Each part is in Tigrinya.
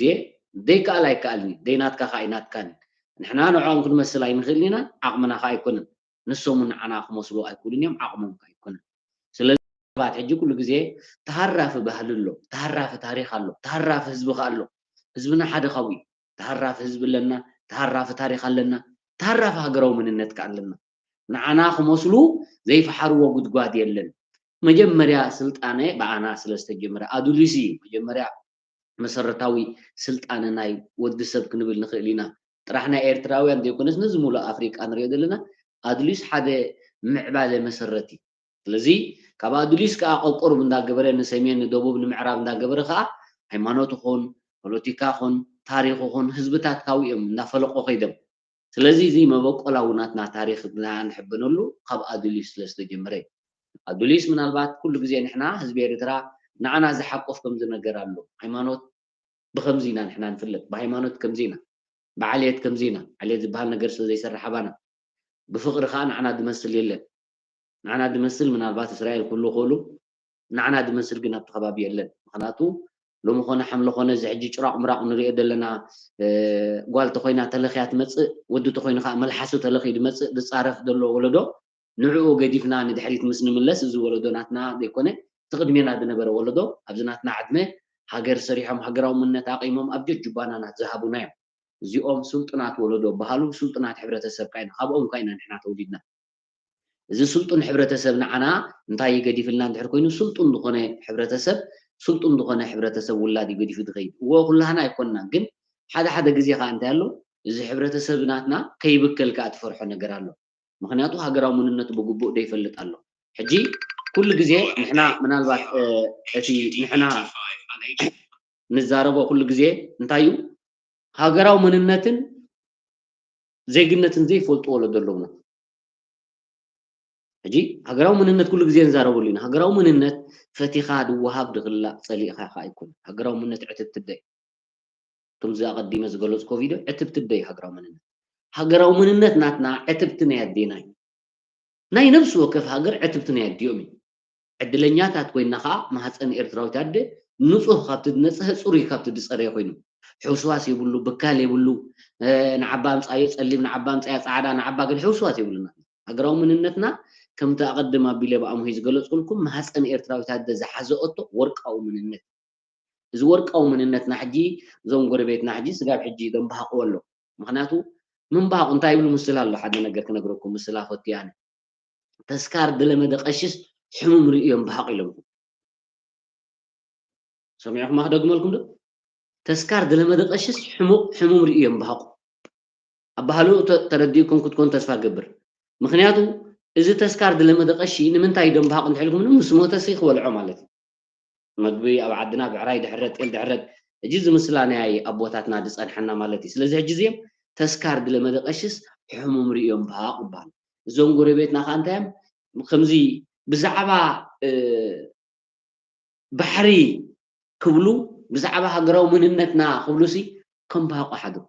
ግዜ ዘይከኣል ኣይከኣልን እዩ፣ ዘይናትካ ከዓ ኣይናትካን እዩ። ንሕና ንዕኦም ክንመስል ኣይንኽእልን ኢና፣ ዓቕምና ከዓ ኣይኮነን። ንሶም እውን ንዓና ክመስሉ ኣይክእሉን እዮም፣ ዓቕሞም ከዓ ኣይኮነን። ስለዚ ሰባት ሕጂ ኩሉ ግዜ ተሃራፊ ባህሊ ኣሎ፣ ተሃራፊ ታሪኽ ኣሎ፣ ተሃራፊ ህዝቢ ከዓ ኣሎ። ህዝብና ሓደ ካብኡ እዩ። ተሃራፊ ህዝቢ ኣለና፣ ተሃራፊ ታሪኽ ኣለና፣ ተሃራፊ ሃገራዊ መንነት ከዓ ኣለና። ንዓና ክመስሉ ዘይፈሓርዎ ጉድጓድ የለን። መጀመርያ ስልጣነ ብኣና ስለ ዝተጀመረ፣ ኣዱሊስ እዩ መጀመርያ መሰረታዊ ስልጣነ ናይ ወዲ ሰብ ክንብል ንኽእል ኢና። ጥራሕ ናይ ኤርትራውያን ዘይኮነስ ነዚ ሙሉእ ኣፍሪቃ ንሪኦ ዘለና ኣድሊስ ሓደ ምዕባለ መሰረት እዩ። ስለዚ ካብ ኣድሊስ ከዓ ቆቁርብ እንዳገበረ ንሰሜን ንደቡብ ንምዕራብ እንዳገበረ ከዓ ሃይማኖት ይኹን ፖለቲካ ይኹን ታሪኽ ይኹን ህዝብታት ካብኡ እዮም እንዳፈለቆ ከይዶም። ስለዚ እዚ መበቆላዊ ናትና ታሪኽና ንሕበነሉ ካብ ኣዱሊስ ስለ ዝተጀመረ እዩ። ኣዱሊስ ምናልባት ኩሉ ግዜ ንሕና ህዝቢ ኤርትራ ንዓና ዝሓቁፍ ከምዚ ነገር ኣሎ። ሃይማኖት ብኸምዚ ኢና ንሕና ንፍለጥ፣ ብሃይማኖት ከምዚ ኢና፣ ብዓልየት ከምዚ ኢና። ዓልየት ዝበሃል ነገር ስለ ዘይሰርሕ ኣባና። ብፍቕሪ ከዓ ንዓና ዝመስል የለን። ንዓና ዝመስል ምናልባት እስራኤል ክህሉ ይኽእሉ፣ ንዓና ዝመስል ግን ኣብቲ ከባቢ የለን። ምኽንያቱ ሎሚ ኾነ ሓምለ ኾነ እዚ ሕጂ ጭራቕ ምራቕ ንሪኦ ዘለና እ፣ ጓል ተኾይና ተለኽያ ትመጽእ፣ ወዲ ተኾይኑ ከዓ መልሓሱ ተለኽዩ ዝመጽእ ዝጻረፍ ዘሎ ወለዶ ንዕኡ ገዲፍና ንድሕሪት ምስ ንምለስ እዚ ወለዶ ናትና ዘይኮነ እቲ ቅድሜና ዝነበረ ወለዶ ኣብዚ ናትና ዕድመ ሃገር ሰሪሖም ሃገራዊ መንነት ኣቂሞም ኣብ ጀጁባናና ዝሃቡና እዮም። እዚኦም ስልጡናት ወለዶ በሃሉ ስልጡናት ሕብረተሰብ ካይና ካብኦም ካይና ንሕና ተወሊድና። እዚ ስልጡን ሕብረተሰብ ንዓና እንታይ ይገዲፍልና እንድሕር ኮይኑ ስልጡን ዝኾነ ሕብረተሰብ ስልጡን ዝኾነ ሕብረተሰብ ውላድ ይገዲፉ ዝኸይድ እዎ ኩላህና ኣይኮንና ግን ሓደ ሓደ ግዜ ከዓ እንታይ ኣሎ እዚ ሕብረተሰብ ናትና ከይብከል ከዓ ትፈርሖ ነገር ኣሎ ምኽንያቱ ሃገራዊ መንነቱ ብግቡእ ዘይፈልጥ ኣሎ ሕጂ ኩሉ ግዜ ንሕና ምናልባት እቲ ንሕና ንዛረቦ ኩሉ ግዜ እንታይ እዩ ሃገራዊ መንነትን ዜግነትን ዘይፈልጡ ወለዶ ኣለውና። ሕጂ ሃገራዊ መንነት ኩሉ ግዜ ንዛረበሉ ኢና። ሃገራዊ መንነት ፈቲኻ ድወሃብ ድኽላእ ጸሊእኻ ኢኻ ኣይኮን። ሃገራዊ መንነት ዕትብትደ እዩ። ከምዚ ኣቐዲመ ዝገለጽኮ ቪድዮ ዕትብትደ እዩ ሃገራዊ መንነት። ሃገራዊ መንነት ናትና ዕትብቲ ናይ ኣዴና እዩ። ናይ ነብሲ ወከፍ ሃገር ዕትብቲ ናይ ኣዲኦም እዩ። ዕድለኛታት ኮይና ከዓ ማህፀን ኤርትራዊት ኣደ ንፁህ ካብቲ ዝነፅሀ ፅሩይ ካብቲ ዝፀረየ ኮይኑ ሕውስዋስ የብሉ፣ ብካል የብሉ፣ ንዓባ ኣምፃዮ ፀሊም፣ ንዓባ ኣምፃያ ፃዕዳ፣ ንዓባ ግን ሕውስዋስ የብሉና። ሃገራዊ መንነትና ከምቲ ኣቐድም ኣቢለ ብኣምሆይ ዝገለፅኩልኩም ማህፀን ኤርትራዊት ኣደ ዝሓዘኦቶ ወርቃዊ መንነት እዚ ወርቃዊ መንነትና ሕጂ እዞም ጎረቤትና ሕጂ ስጋብ ሕጂ ደንባሃቅዎ ኣሎ ምክንያቱ ምንባሃቁ እንታይ ይብሉ ምስል ኣሎ ሓደ ነገር ክነግረኩም ምስል ኣፈቲ ኣነ ተስካር ድለመደ ቀሽስ ሕሙም ርእዮም ብሃቅ ኢሎምኩም ሰሚዕኩም ክደግመልኩም ዶ ተስካር ድለመደ ቀሽስ ሕሙቅ ሕሙም ርእዮም ብሃቁ ኣባህሉ ተረዲእኩም ክትኮን ተስፋ ገብር ምክንያቱ እዚ ተስካር ድለመደ ቀሺ ንምንታይ ደም ብሃቅ እንተልኩም ምስ ሞተሲ ክበልዖ ማለት እዩ መግቢ ኣብ ዓድና ብዕራይ ድሕረት ጤል ድሕረት እጂ ዝምስላ ናይ ኣቦታትና ዝፀንሐና ማለት እዩ ስለዚ ሕጂ እዚኦም ተስካር ድለመደ ቀሽስ ሕሙም ርእዮም ብሃቅ ይበሃል እዞም ጎረቤትና ከዓ እንታይ እዮም ከምዚ ብዛዕባ ባሕሪ ክብሉ ብዛዕባ ሃገራዊ መንነትና ክብሉ ሲ ከም ብሃቁ ሓድሩ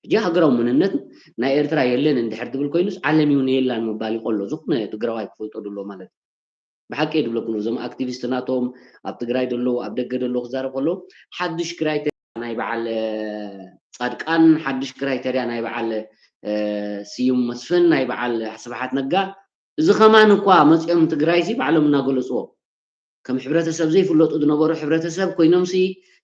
ሕጂ ሃገራዊ መንነት ናይ ኤርትራ የለን እንድሕር ትብል ኮይኑስ ዓለም እውን የላን ምባል ይቆሎ ዝኾነ ትግራዋይ ክፈልጦ ድሎ ማለት እዩ ብሓቂ ድብለኩም እዞም ኣክቲቪስት ናቶም ኣብ ትግራይ ደለዉ ኣብ ደገ ደለዉ ክዛረብ ከለዉ ሓዱሽ ክራይተርያ ናይ በዓል ፃድቃን ሓዱሽ ክራይተርያ ናይ በዓል ስዩም መስፍን ናይ በዓል ስብሓት ነጋ እዚ ከማን እኳ መፂኦም ትግራይ ሲ ባዕሎም እናገለፅዎ ከም ሕብረተሰብ ዘይፍለጡ ዝነበሩ ሕብረተሰብ ኮይኖምሲ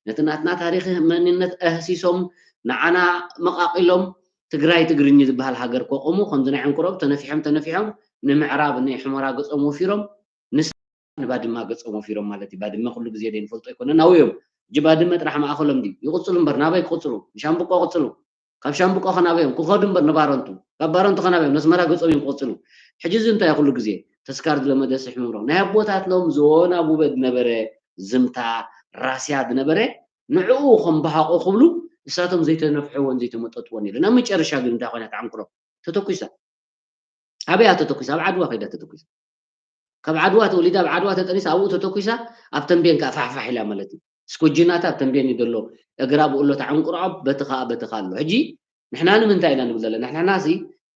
ነቲ ናትና ታሪክ መንነት ኣህሲሶም ንዓና መቃቂሎም ትግራይ ትግርኝ ዝበሃል ሃገር ከቆሙ ከምዚ ናይ ዕንቁረብ ተነፊሖም ተነፊሖም ንምዕራብ ንሕመራ ገፆም ወፊሮም ንስ ንባድማ ገፆም ወፊሮም ማለት እዩ ባድመ ኩሉ ግዜ ዘይንፈልጦ ኣይኮነን ኣብኡ እዮም እጂ ባድመ ጥራሕ ማእኸሎም ድዩ ይቅፅሉ እምበር ናበይ ክቅፅሉ ንሻምብቆ ቅፅሉ ካብ ሻምብቆ ከናበዮም ክኸዱ እምበር ንባረንቱ ካብ ባረንቱ ከናበዮም ነስመራ ገጾም እዮም ክቕጽሉ ሕጂ እዚ እንታይ ኩሉ ግዜ ተስካር ዝለመደ ስሕምምሮ ናይ ኣቦታትኖም ዞን ኣቡበ ዝነበረ ዝምታ ራስያ ዝነበረ ንዕኡ ከም በሃቆ ክብሉ እሳቶም ዘይተነፍሕዎን ዘይተመጠጥዎን የለን ኣብ መጨረሻ ግን እንታይ ኮይና ተዓንቅሮ ተተኩሳ ኣበይ እያ ተተኩሳ ኣብ ዓድዋ ከይዳ ተተኩሳ ካብ ዓድዋ ተወሊዳ ኣብ ዓድዋ ተጠኒሳ ኣብኡ ተተኩሳ ኣብ ተንቤን ከዓ ፋሕፋሕ ኢላ ማለት እዩ ስኮጂናታ ኣብ ተንቤን እዩ ዘሎ እግራ ብእሎ ተዓንቁርዖ በቲ ከዓ በቲ ከዓ ኣሎ ሕጂ ንሕና ንምንታይ ኢና ንብል ዘለና ንሕና ሲ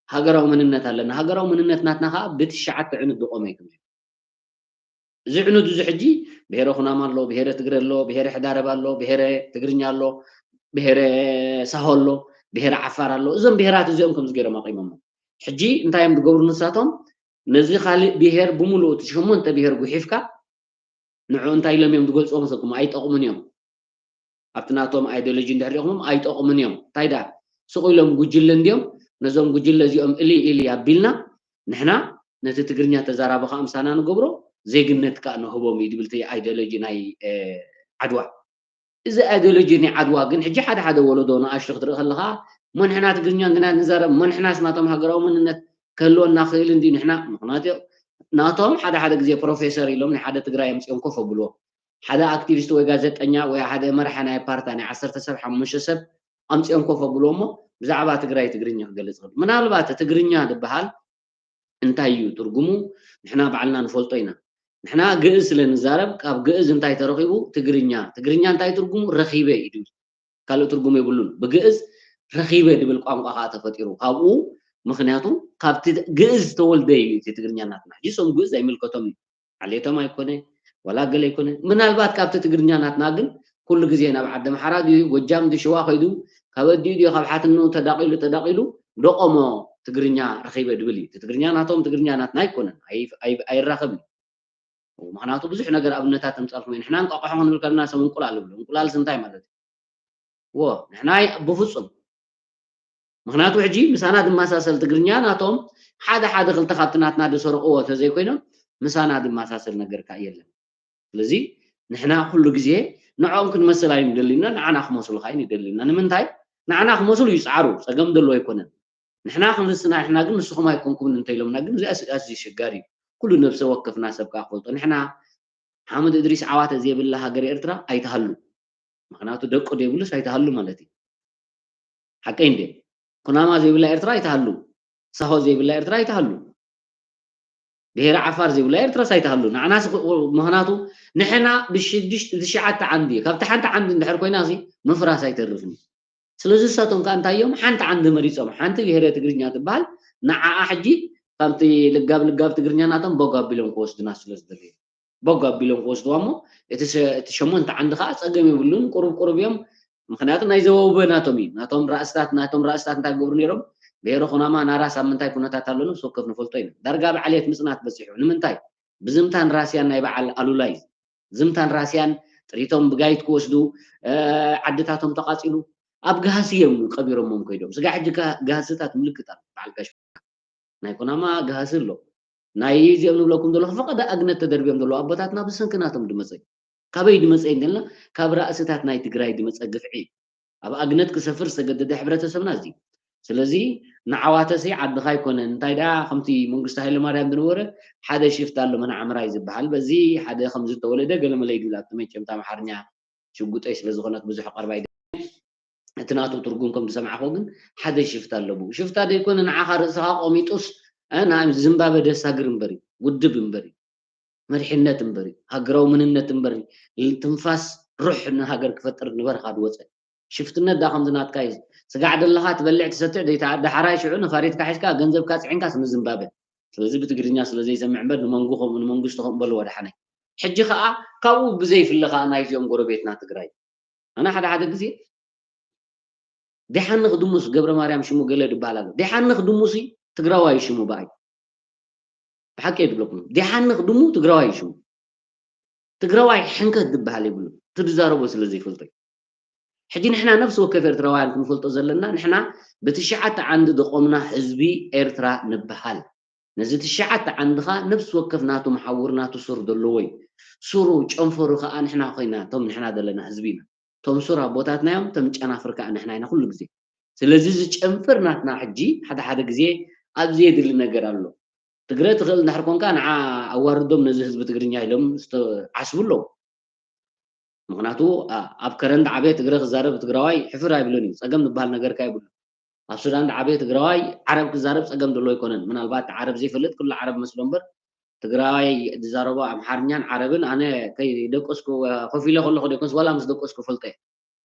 ሃገራዊ መንነት ኣለና ሃገራዊ መንነት ናትና ከዓ ብትሽዓተ ዕኑድ ዝቆመ እዩ እዚ ዕኑድ እዚ ሕጂ ብሄረ ኩናማ ኣሎ፣ ብሄረ ትግረ ኣሎ፣ ብሄረ ሕዳረብ ኣሎ፣ ብሄረ ትግርኛ ኣሎ፣ ብሄረ ሳሆ ኣሎ፣ ብሄረ ዓፋር ኣሎ። እዞም ብሄራት እዚኦም ከምዚ ገይሮም ኣቂሞሞ። ሕጂ እንታይ እዮም ዝገብሩ ንሳቶም? ነዚ ካልእ ብሄር ብምሉኡ እቲ ሸሞንተ ብሄር ጉሒፍካ ንዕኡ እንታይ ኢሎም እዮም ዝገልፅዎ መሰልኩም? ኣይጠቕሙን እዮም። ኣብቲ ናቶም ኣይዲዮሎጂ እንድሕር ሪእኹሞም ኣይጠቕሙን እዮም። እንታይ ደኣ ስቕ ኢሎም ጉጅለ እንድዮም፣ ነዞም ጉጅለ እዚኦም እልይ እልይ ኣቢልና ንሕና ነቲ ትግርኛ ተዛራቢ ከዓ ምሳና ንገብሮ፣ ዜግነት ከዓ ንህቦም እዩ ዝብል እቲ ኣይዲዮሎጂ ናይ ዓድዋ። እዚ ኣይዲዮሎጂ ናይ ዓድዋ ግን ሕጂ ሓደ ሓደ ወለዶ ንኣሽቱ ክትርኢ ከለኻ እሞ ንሕና ትግርኛ እንዲና ንዛረብ፣ እሞ ንሕናስ ናቶም ሃገራዊ መንነት ክህልወና ክእል እንዲ ንሕና? ምክንያቱ ናቶም ሓደ ሓደ ግዜ ፕሮፌሰር ኢሎም ናይ ሓደ ትግራይ ኣምፅኦም ኮፍ ኣብልዎ። ሓደ ኣክቲቪስት ወይ ጋዜጠኛ ወይ ሓደ መራሒ ናይ ፓርታ ናይ ዓሰርተ ሰብ ሓሙሽተ ሰብ ኣምፅኦም ኮፍ ኣብልዎ እሞ ብዛዕባ ትግራይ ትግርኛ ክገልፅ ይኽእል። ምናልባት ትግርኛ ዝበሃል እንታይ እዩ ትርጉሙ? ንሕና ባዕልና ንፈልጦ ኢና። ንሕና ግእዝ ስለ ንዛረብ ካብ ግእዝ እንታይ ተረኺቡ? ትግርኛ። ትግርኛ እንታይ ትርጉሙ? ረኺበ እዩ ዝብል። ካልእ ትርጉም የብሉን። ብግእዝ ረኺበ ድብል ቋንቋ ከዓ ተፈጢሩ ካብኡ። ምክንያቱ ካብቲ ግእዝ ዝተወልደ እዩ እቲ ትግርኛ ናትና። ሕጂ እሶም ግእዝ ኣይምልከቶም እዩ። ዓሌቶም ኣይኮነ ዋላ ገለ ኣይኮነ። ምናልባት ካብቲ ትግርኛ ናትና ግን ኩሉ ግዜ ናብ ዓዲ ኣምሓራ ድዩ ጎጃም ድዩ ሽዋ ከይዱ ካብ ኣዲኡ ድዩ ካብ ሓትንኡ ተዳቒሉ ተዳቒሉ ደቆሞ ትግርኛ ረኺበ ድብል እዩ። እቲ ትግርኛ ናቶም ትግርኛ ናትና ኣይኮነን፣ ኣይ- ኣይ- ኣይራኸብን እዩ። ምክንያቱ ብዙሕ ነገር ኣብነታት ተምፃልኩም እዩ። ንሕና እንቋቑሖ ክንብል ከለና ሰብ እንቁላል ይብሉ። እንቁላልስ እንታይ ማለት እዩ? ወ ንሕና ኣይ- ብፍፁም ምክንያቱ ሕጂ ምሳና ዝመሳሰል ትግርኛ ናቶም ሓደ ሓደ ክልተ ካብቲ ናትና ዝሰርቕዎ እንተዘይኮይኖም ምሳና ዝመሳሰል ነገር ከዓ የለን። ስለዚ ንሕና ኩሉ ግዜ ንዕኦም ክንመስል ኣይንደልዩና፣ ንዓና ክመስሉ ከዓ ኣይንደልዩና። ንምንታይ? ንዓና ክመስሉ ይፅዓሩ፣ ፀገም ዘለዎ ኣይኮነን። ንሕና ክንርስና ንሕና ግን ንስኹም ኣይኮንኩምን እንተኢሎምና ግን እዚ ኣስ- ኣዝዩ ኣሸጋሪ እዩ። ኩሉ ነብሰ ወከፍና ሰብ ከዓ ክፈልጦ። ንሕና ሓመድ እድሪስ ዓዋተ ዘይብላ ሃገር ኤርትራ ኣይትሃሉ። ምክንያቱ ደቁ ዘይብሉስ ኣይትሃሉ ማለት እዩ። ሓቀይ እንዴ? ኩናማ ዘይብላ ኤርትራ ኣይትሃሉ። ሳሆ ዘይብላ ኤርትራ ኣይትሃሉ። ብሄረ ዓፋር ዘይብላ ኤርትራስ ኣይትሃሉ። ንዓና ስ- ምክንያቱ ንሕና ብሽዱሽተ ብትሽዓተ ዓንዲ ካብቲ ሓንቲ ዓንዲ እንድሕር ኮይና ሲ ምፍራስ ኣይተርፍን እዩ። ስለዚ ንሳቶም ከዓ እንታይ እዮም ሓንቲ ዓንዲ መሪፆም ሓንቲ ብሄረ ትግርኛ ትበሃል ንዓኣ ሕጂ ካብቲ ልጋብ ልጋብ ትግርኛ ናቶም ቦግ ኣቢሎም ክወስዱና ስለ ዝደለዩ ቦግ ኣቢሎም ክወስድዋ እሞ እቲ ሸ- እቲ ሸሞንተ ዓንዲ ከዓ ፀገም የብሉን። ቁሩብ ቁሩብ እዮም። ምክንያቱ ናይ ዘወውበ ናቶም እዩ። ናቶም ራእስታት ናቶም ራእስታት እንታይ ገብሩ ነይሮም? ብሄረ ኩናማ ናራስ ኣብ ምንታይ ኩነታት ኣሎ ነብሲ ወከፍ ንፈልጦ ኢና። ዳርጋ ብዓልየት ምፅናት በፂሑ። ንምንታይ? ብዝምታን ራስያን ናይ በዓል ኣሉላ እዩ። ዝምታን ራስያን ጥሪቶም ብጋይት ክወስዱ ዓድታቶም ተቃፂሉ ኣብ ጋህሲ እዮም ቀቢሮሞም ከይዶም። ስጋ ሕጂ ጋህስታት ምልክት ኣሎ በዓል ጋሽ ናይ ኩናማ ጋህሲ ኣሎ ናይ እዚኦም ንብለኩም ዘለኹ ፈቐደ ኣግነት ተደርብዮም ዘለዉ ኣቦታትና ብሰንኪ ናቶም ድመፀ እዩ። ካበይ ድመፀ እዩ እንተልና ካብ ራእስታት ናይ ትግራይ ድመፀ ግፍዒ እዩ። ኣብ ኣግነት ክሰፍር ዝተገደደ ሕብረተሰብና እዚ። ስለዚ ንዓዋተሲ ዓድኻ ኣይኮነን እንታይ ደኣ ከምቲ መንግስቲ ሃይለማርያም ዝነበረ ሓደ ሽፍታ ኣሎ መናዕምራይ ዝበሃል በዚ ሓደ ከምዝተወለደ ገለመለ ይድብል ኣብቲ መቸምታ ኣምሓርኛ ሽጉጠይ ስለዝኾነት ብዙሕ ቀርባ ኣይደ እቲ ናቱ ትርጉም ከም ዝሰማዕኮ ግን ሓደ ሽፍታ ኣለቡ ሽፍታ ደይኮነ ንዓኻ ርእስኻ ቆሚጡስ ናይ ዝምባበ ደሳግር እምበር እዩ ውድብ እምበር እዩ መሪሕነት እምበር እዩ ሃገራዊ ምንነት እምበር እዩ ትንፋስ ሩሕ ንሃገር ክፈጥር ንበርኻ ዝወፀ ሽፍትነት ዳ ከምዚ ናትካ እዩ ስጋዕ ደለኻ ትበልዕ ትሰትዕ ደይታ ዳሓራይ ሽዑ ነፋሪትካ ሒዝካ ገንዘብካ ፅዒንካስ ንዝምባበ ስለዚ ብትግርኛ ስለ ዘይሰምዕ እምበር ንመንጉ ከምኡ ንመንግስቱ ከምኡ በልዎ ዳሓናይ ሕጂ ከዓ ካብኡ ብዘይፍለ ከዓ ናይዚኦም ጎረቤትና ትግራይ ኣነ ሓደ ሓደ ግዜ ዲሓንኽ ድሙስ ገብረ ማርያም ሽሙ ገለ ድበሃል ኣሎ ዲሓንኽ ድሙስ ትግራዋይ ሽሙ በኣይ ብሓቂ እየ ዝብለኩም ዲሓንኽ ድሙ ትግራዋይ ሽሙ ትግራዋይ ሕንከት ዝበሃል የብሉ እቲ ዝዛረቦ ስለ ዘይፈልጦ እዩ ሕጂ ንሕና ነፍሲ ወከፍ ኤርትራውያን ክንፈልጦ ዘለና ንሕና ብትሽዓተ ዓንዲ ዝቆምና ህዝቢ ኤርትራ ንበሃል ነዚ ትሽዓተ ዓንዲ ከዓ ነፍሲ ወከፍ ናቱ መሓውር ናቱ ሱር ዘለዎ እዩ ሱሩ ጨንፈሩ ከዓ ንሕና ኮይና እቶም ንሕና ዘለና ህዝቢ ኢና እቶም ሱር ኣቦታትና እዮም እቶም ጨናፍር ከዓ ንሕና ኢና ኩሉ ግዜ ስለዚ እዚ ጨንፈር ናትና ሕጂ ሓደ ሓደ ግዜ ኣብ ዘየድሊ ነገር ኣሎ ትግረ ትኽእል እንድሕር ኮንካ ንዓ ኣዋርዶም ነዚ ህዝቢ ትግርኛ ኢሎም ዓስቡ ኣለዉ ምክንያቱ ኣብ ከረን ዓበየ ትግረ ክዛረብ ትግራዋይ ሕፍር ኣይብልን እዩ ፀገም ዝበሃል ነገርካ ይብሉ ኣብ ሱዳን ዓበየ ትግራዋይ ዓረብ ክዛረብ ፀገም ዘሎ ኣይኮነን ምናልባት ዓረብ ዘይፈልጥ ኩሉ ዓረብ መስሎ እምበር ትግራዋይ ዝዛረቦ ኣምሓርኛን ዓረብን ኣነ ከይደቀስኩ ኮፍ ኢለ ከለኹ ደይኮንስ ዋላ ምስ ደቀስኩ ፈልጦ እየ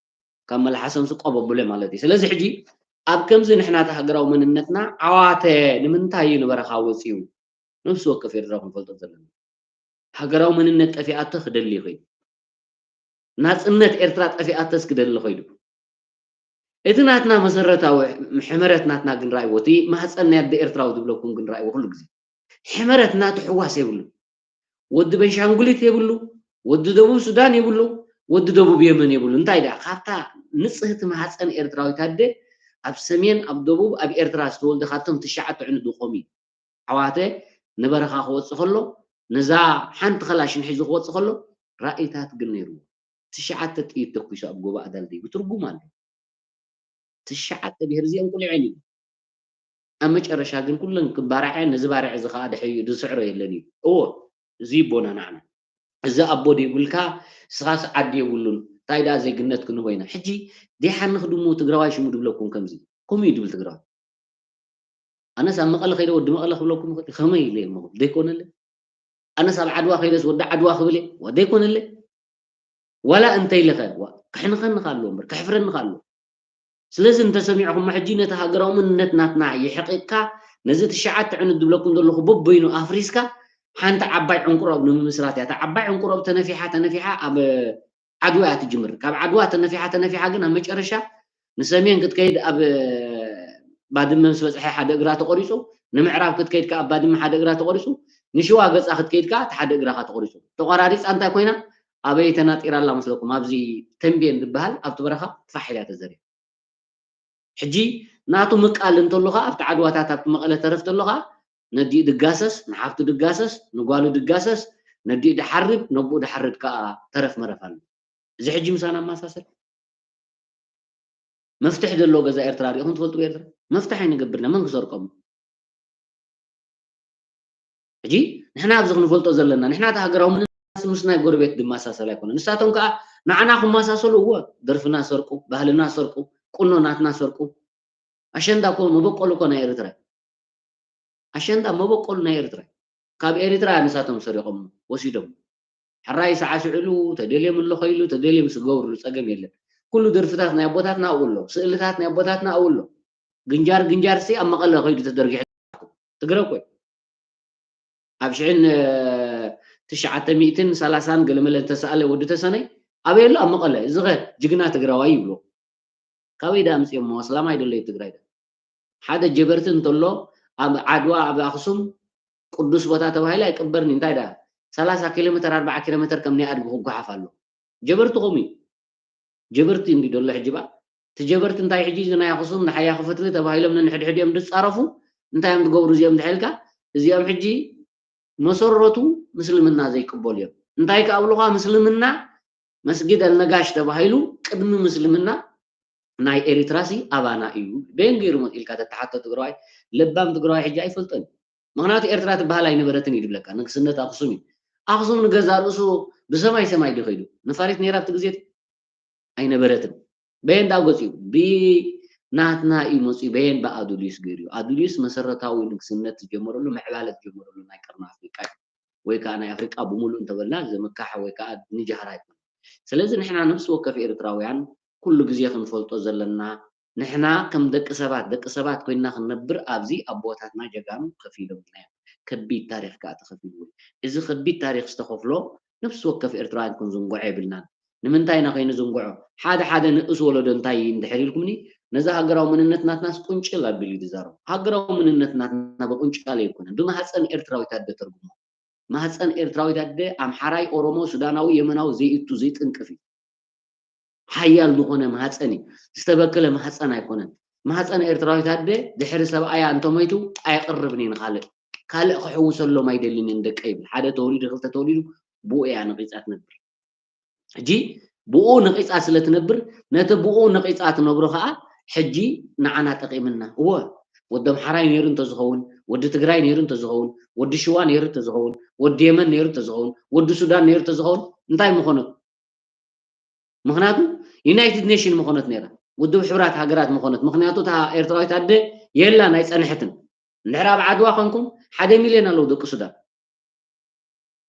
ካብ መልሓሶም ስቆ በብለ ማለት እዩ ስለዚ ሕጂ ኣብ ከምዚ ንሕና እቲ ሃገራዊ መንነትና ዓዋተ ንምንታይ እዩ ንበረኻ ወፂኡ ነብሲ ወከፍ ኤርትራ ክንፈልጦ ዘለና ሃገራዊ መንነት ጠፊኣቶ ክደሊ ኮይኑ፣ ናጽነት ኤርትራ ጠፊኣቶስ ክደሊ ኮይኑ፣ እቲ ናትና መሰረታዊ ሕመረት ናትና ግን ራእይዎ፣ እቲ ማህፀን ናይ ኣደ ኤርትራዊ ዝብለኩም ግን ራእይዎ። ኩሉ ግዜ ሕመረት ናቱ ሕዋስ የብሉ። ወዲ ቤንሻንጉሊት የብሉ፣ ወዲ ደቡብ ሱዳን የብሉ፣ ወዲ ደቡብ የመን የብሉ። እንታይ ደኣ ካብታ ንጽህቲ ማህፀን ኤርትራዊት ኣደ ኣብ ሰሜን፣ ኣብ ደቡብ፣ ኣብ ኤርትራ ዝተወልደ ካብቶም ትሽዓተ ዕኑድ ዝቆም እዩ። ኣሕዋተ ንበረኻ ክወጽእ ከሎ፣ ነዛ ሓንቲ ከላሽን ሒዙ ክወጽእ ከሎ፣ ራእይታት ግን ነይርዎ። ትሽዓተ ጥይት ተኩሱ ኣብ ጎቦ ኣዳልደይ ብትርጉም ኣሎ። ትሽዓተ ብሄር እዚኦም ቁልዑ እዮም። ኣብ መጨረሻ ግን ኩለን ክባራዐ፣ ነዚ ባርዕ እዚ ከዓ ድሕሪኡ ዝስዕሮ የለን እዩ። እዎ፣ እዚ ይቦና ንዓና። እዚ ኣቦ ደይብልካ፣ ንስኻስ ዓዲ የብሉን፣ እንታይ ደኣ ዜግነት ክንህቦ ኢና? ሕጂ ደይሓኒ ክድሞ ትግራዋይ ሽሙ ድብለኩም ከምዚ፣ ከምኡ እዩ ድብል ትግራዋይ። ኣነስ ኣብ መቐለ ከይደ ወዲ መቐለ ክብለኩም ይኽእል፣ ከመይ ኢለ እሞ፣ ዘይኮነለይ? ኣነስ ኣብ ዓድዋ ከይደስ ወዲ ዓድዋ ክብል እየ፣ ዋ፣ ዘይኮነለይ? ዋላ እንተይልኸ፣ ዋ፣ ከሕንኸኒ ከ ኣለዎ እምበር፣ ከሕፍረኒ ከ ኣለዎ? ስለዚ እንተሰሚዕኹሞ ሕጂ ነቲ ሃገራዊ መንነት ናትና የሕቂቕካ፣ ነዚ ትሽዓተ ዕኑድ ዝብለኩም ዘለኹ በበይኑ ኣፍሪስካ፣ ሓንቲ ዓባይ ዕንቁሮብ ንምምስራት እያ። እታ ዓባይ ዕንቁሮብ ተነፊሓ፣ ተነፊሓ ኣብ ዓድዋ እያ ትጅምር። ካብ ዓድዋ ተነፊሓ፣ ተነፊሓ ግን ኣብ መጨረሻ ንሰሜን ክትከይድ ኣብ ባድመ ምስ በጽሐ ሓደ እግራ ተቖሪጹ፣ ንምዕራብ ክትከይድ ከኣ ኣብ ባድመ ሓደ እግራ ተቖሪጹ፣ ንሽዋ ገጻ ክትከይድ ከኣ እቲ ሓደ እግራ ከኣ ተቖሪጹ። ተቖራሪጻ እንታይ ኮይና? ኣበይ ተናጢራ ኣላ መስለኩም? ኣብዚ ተምቤን ዝበሃል ኣብቲ በረኻ ፋሕ ኢላ ተዘሪባ። ሕጂ ናቱ ምቃል እንተሎ ከኣ ኣብቲ ዓድዋታት ኣብቲ መቐለ ተረፍ ተሎ ከኣ ነዲኡ ድጋሰስ፣ ንሓፍቱ ድጋሰስ፣ ንጓሉ ድጋሰስ፣ ነዲኡ ድሓርድ፣ ነቦኡ ድሓርድ ከኣ ተረፍ መረፍ ኣሎ። እዚ ሕጂ ምሳና ኣመሳሰል መፍትሒ ዘለዎ ገዛ ኤርትራ ሪኢኹም ትፈልጡ? ኤርትራ መፍትሒ ኣይንገብርና፣ መን ክሰርቆም? ሕጂ ንሕና ኣብዚ ክንፈልጦ ዘለና፣ ንሕና እቲ ሃገራዊ መንነት ምስ ናይ ጎረቤት ድመሳሰል ኣይኮነን። ንሳቶም ከኣ ንዓና ክመሳሰሉ፣ እወ፣ ደርፍና ሰርቁ፣ ባህልና ሰርቁ፣ ቁኖ ናትና ሰርቁ። ኣሸንዳ እኮ መበቆሉ እኮ ናይ ኤርትራ እዩ። ኣሸንዳ መበቆሉ ናይ ኤርትራ እዩ። ካብ ኤርትራ ንሳቶም ሰሪቖም ወሲዶም። ሕራይ ሳዕስዕሉ፣ ተደልዮም ኣለኾ ኢሉ፣ ተደልዮም ዝገብርሉ ጸገም የለን። ኩሉ ደርፍታት ናይ ኣቦታትና ኣብኡ ኣሎ፣ ስእልታት ናይ ኣቦታትና ኣብኡ ኣሎ። ግንጃር ግንጃር ሲ ኣብ መቐለ ከይዱ ተደርጊሑ ትግረ እኮ እዩ። ኣብ ሽሕን ትሽዓተ ሚእትን ሰላሳን ገለመለ ዝተሰኣለ ወዲ ተሰነይ ኣበይ ኣሎ? ኣብ መቐለ። እዚ ኸ ጅግና ትግራዋይ ይብሎ። ካበይ ደኣ ኣምፅኦሞ? ኣስላማይ ዶ ኣለዩ ትግራይ ደኣ? ሓደ ጀበርቲ እንተሎ ኣብ ዓድዋ ኣብ ኣኽሱም ቅዱስ ቦታ ተባሂሉ ኣይቅበርን እዩ። እንታይ ደኣ ሰላሳ ኪሎ ሜተር ኣርባዓ ኪሎ ሜተር ከም ናይ ኣድጊ ክጓሓፍ ኣሎ። ጀበርቲ ከምኡ እዩ። ጀበርቲ እንዲ ደሎ ሕጂ ባ እቲ ጀበርቲ እንታይ ሕጂ እዚ ናይ ኣኽሱም ንሓያ ክፈትሊ ተባሂሎም ነንሕድሕድ እዮም ዝፃረፉ። እንታይ እዮም ዝገብሩ እዚኦም ድሕልካ? እዚኦም ሕጂ መሰረቱ ምስልምና ዘይቅበሉ እዮም። እንታይ ክኣብሉኻ? ምስልምና መስጊድ ኣልነጋሽ ተባሂሉ ቅድሚ ምስልምና ናይ ኤሪትራሲ ኣባና እዩ። በየን ገይሩ መፂልካ ተተሓቶ ትግራዋይ ለባም ትግራዋይ ሕጂ ኣይፈልጦን እዩ። ምክንያቱ ኤርትራ ትበሃል ኣይነበረትን እዩ ዝብለካ። ንግስነት ኣክሱም እዩ። ኣክሱም ንገዛ ርእሱ ብሰማይ ሰማይ ድኸይዱ ንፋሪት ነይራ ኣብቲ ግዜ ኣይነበረትን። በየን ዳኣ ገፂኡ ብናትና እዩ መፂኡ። በየን ብኣዱልዩስ ገይሩ እዩ። ኣዱልዩስ መሰረታዊ ንግስነት ዝጀመረሉ ምዕባለ ዝጀመረሉ ናይ ቀርኒ ኣፍሪቃ እዩ። ወይ ከዓ ናይ ኣፍሪቃ ብምሉእ እንተበልና ዘመካሐ ወይ ከዓ ንጃህራ ኣይኮነ። ስለዚ ንሕና ነፍሲ ወከፍ ኤርትራውያን ኩሉ ግዜ ክንፈልጦ ዘለና ንሕና ከም ደቂ ሰባት ደቂ ሰባት ኮይንና ክንነብር ኣብዚ ኣቦታትና ጀጋኑ ከፊሎም ኢልና ከቢድ ታሪኽ ከዓ ተኸፊልዎ። እዚ ከቢድ ታሪኽ ዝተኸፍሎ ነፍሲ ወከፍ ኤርትራውያን ክንዝንጎዖ የብልናን። ንምንታይ ኢና ከይንዝንጎዖ? ሓደ ሓደ ንእስ ወለዶ እንታይ እንድሕር ኢልኩምኒ ነዚ ሃገራዊ መንነት ናትናስ ቁንጭል ኣቢሉ እዩ ዝዛረቡ። ሃገራዊ መንነት ናትና ብቁንጫል ኣይኮነን፣ ብማህፀን ኤርትራዊት ኣደ ተርጉሞ። ማህፀን ኤርትራዊት ኣደ ኣምሓራይ፣ ኦሮሞ፣ ሱዳናዊ፣ የመናዊ ዘይእቱ ዘይጥንቅፍ እዩ። ሓያል ዝኾነ ማህፀን እዩ። ዝተበከለ ማህፀን ኣይኮነን። ማህፀን ኤርትራዊት ኣደ ድሕሪ ሰብኣያ እንተሞይቱ ኣይቕርብን እዩ ንኻልእ። ካልእ ክሕውሰሎም ኣይደልን እየን ደቀይ ይብል። ሓደ ተወሊዱ ክልተ ተወሊዱ ብኡ እያ ነቒፃ ትነብር። ሕጂ ብኡ ነቒፃ ስለ ትነብር ነቲ ብኡ ነቒፃ ትነብሮ ከዓ ሕጂ ንዓና ጠቒምና። እወ ወዲ ኣምሓራይ ነይሩ እንተዝኸውን፣ ወዲ ትግራይ ነይሩ እንተዝኸውን፣ ወዲ ሽዋ ነይሩ እንተዝኸውን፣ ወዲ የመን ነይሩ እንተዝኸውን፣ ወዲ ሱዳን ነይሩ እንተዝኸውን እንታይ ምኾነት? ምኽንያቱ ዩናይትድ ኔሽን ምኾነት ነይራ፣ ውድብ ሕቡራት ሃገራት ምኾነት። ምኽንያቱ እታ ኤርትራዊት ኣደ የላን ኣይፀንሐትን። እንድሕር ኣብ ዓድዋ ኮንኩም ሓደ ሚልዮን ኣለዉ ደቂ ሱዳን።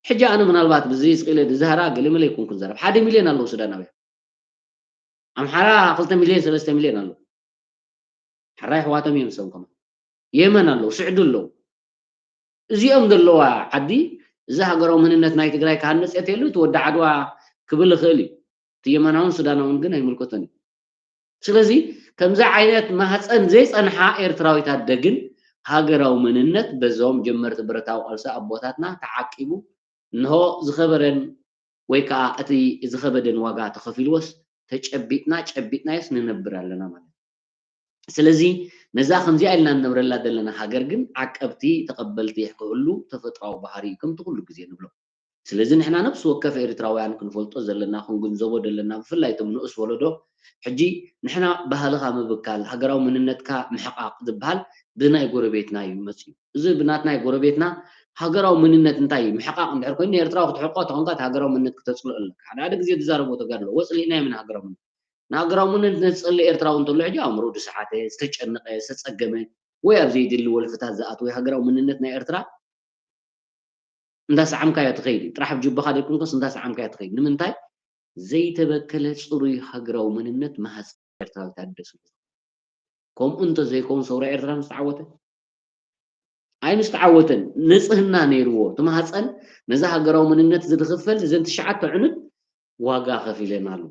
ሕጂ ኣነ ምናልባት ብዚ ስቕ ኢለ ዝዛህራ ገለመለ ይኮንኩን ዘረብ ሓደ ሚልዮን ኣለዉ ሱዳናውያን። ኣምሓራ ክልተ ሚልዮን ሰለስተ ሚልዮን ኣለዉ። ሕራይ ኣሕዋቶም እዮም እሶም ከማን። የመን ኣለዉ፣ ስዑዲ ኣለዉ። እዚኦም ዘለዋ ዓዲ እዚ ሃገራዊ መንነት ናይ ትግራይ ክሃንፅ እየ ተሉ እቲ ወዲ ዓድዋ ክብል ይኽእል እዩ። እቲ የመናውን ሱዳናውን ግን ኣይምልከቶን እዩ። ስለዚ ከምዚ ዓይነት ማህፀን ዘይፀንሓ ኤርትራዊት ኣደ ግን ሃገራዊ መንነት በዞም ጀመርቲ ብረታዊ ቃልሲ ኣቦታትና ተዓቂቡ እንሆ ዝኸበረን ወይ ከዓ እቲ ዝኸበደን ዋጋ ተኸፊልዎስ ተጨቢጥና ጨቢጥናዮስ ንነብር ኣለና ማለት እዩ። ስለዚ ነዛ ከምዚኣ ኢልና ንነብረላ ዘለና ሃገር ግን ዓቀብቲ ተቐበልቲ ክህሉ ተፈጥሯዊ ባህሪ እዩ ከምቲ ኩሉ ግዜ ንብሎ። ስለዚ ንሕና ነፍሲ ወከፍ ኤርትራውያን ክንፈልጦ ዘለና ክንግንዘቦ ዘለና ብፍላይ እቶም ንኡስ ወለዶ ሕጂ ንሕና ባህልኻ ምብካል ሃገራዊ መንነትካ ምሕቓቕ ዝበሃል ብናይ ጎረቤትና እዩ መፅዩ። እዚ ብናትናይ ጎረቤትና ሃገራዊ መንነት እንታይ እዩ ምሕቓቕ እንድሕር ኮይኑ ንኤርትራዊ ክትሕቆ ተኾንካ እቲ ሃገራዊ መንነት ክተፅልኦ ኣለካ። ሓደ ሓደ ግዜ ዝዛረቦ ተጋድሎ ወፅሊእና የምን ሃገራዊ መንነት ንሃገራዊ መንነት ነቲ ጸሊ ኤርትራዊ እንተሎ ሕጂ ኣእምሮ ዝሰሓተ ዝተጨነቐ ዝተጸገመ ወይ ኣብ ዘይድሊ ወልፍታት ዝኣተወ ሃገራዊ መንነት ናይ ኤርትራ እንዳሰዓምካዮ ትኸይድ እዩ። ጥራሕ ኣብ ጅብኻ ደይኮንኮስ እንዳሰዓምካዮ ትኸይድ። ንምንታይ? ዘይተበከለ ጽሩይ ሃገራዊ መንነት መሃዝ ኤርትራዊት ኣደ ስለ ዝኾነ። ከምኡ እንተዘይከውን ሰውራ ኤርትራ ምስተዓወተ ኣይምስተዓወተን። ንጽህና ነይርዎ እቲ ማህፀን ነዚ ሃገራዊ መንነት ዝድኽፈል እዘን ትሽዓተ ዕኑድ ዋጋ ከፊለናሉ።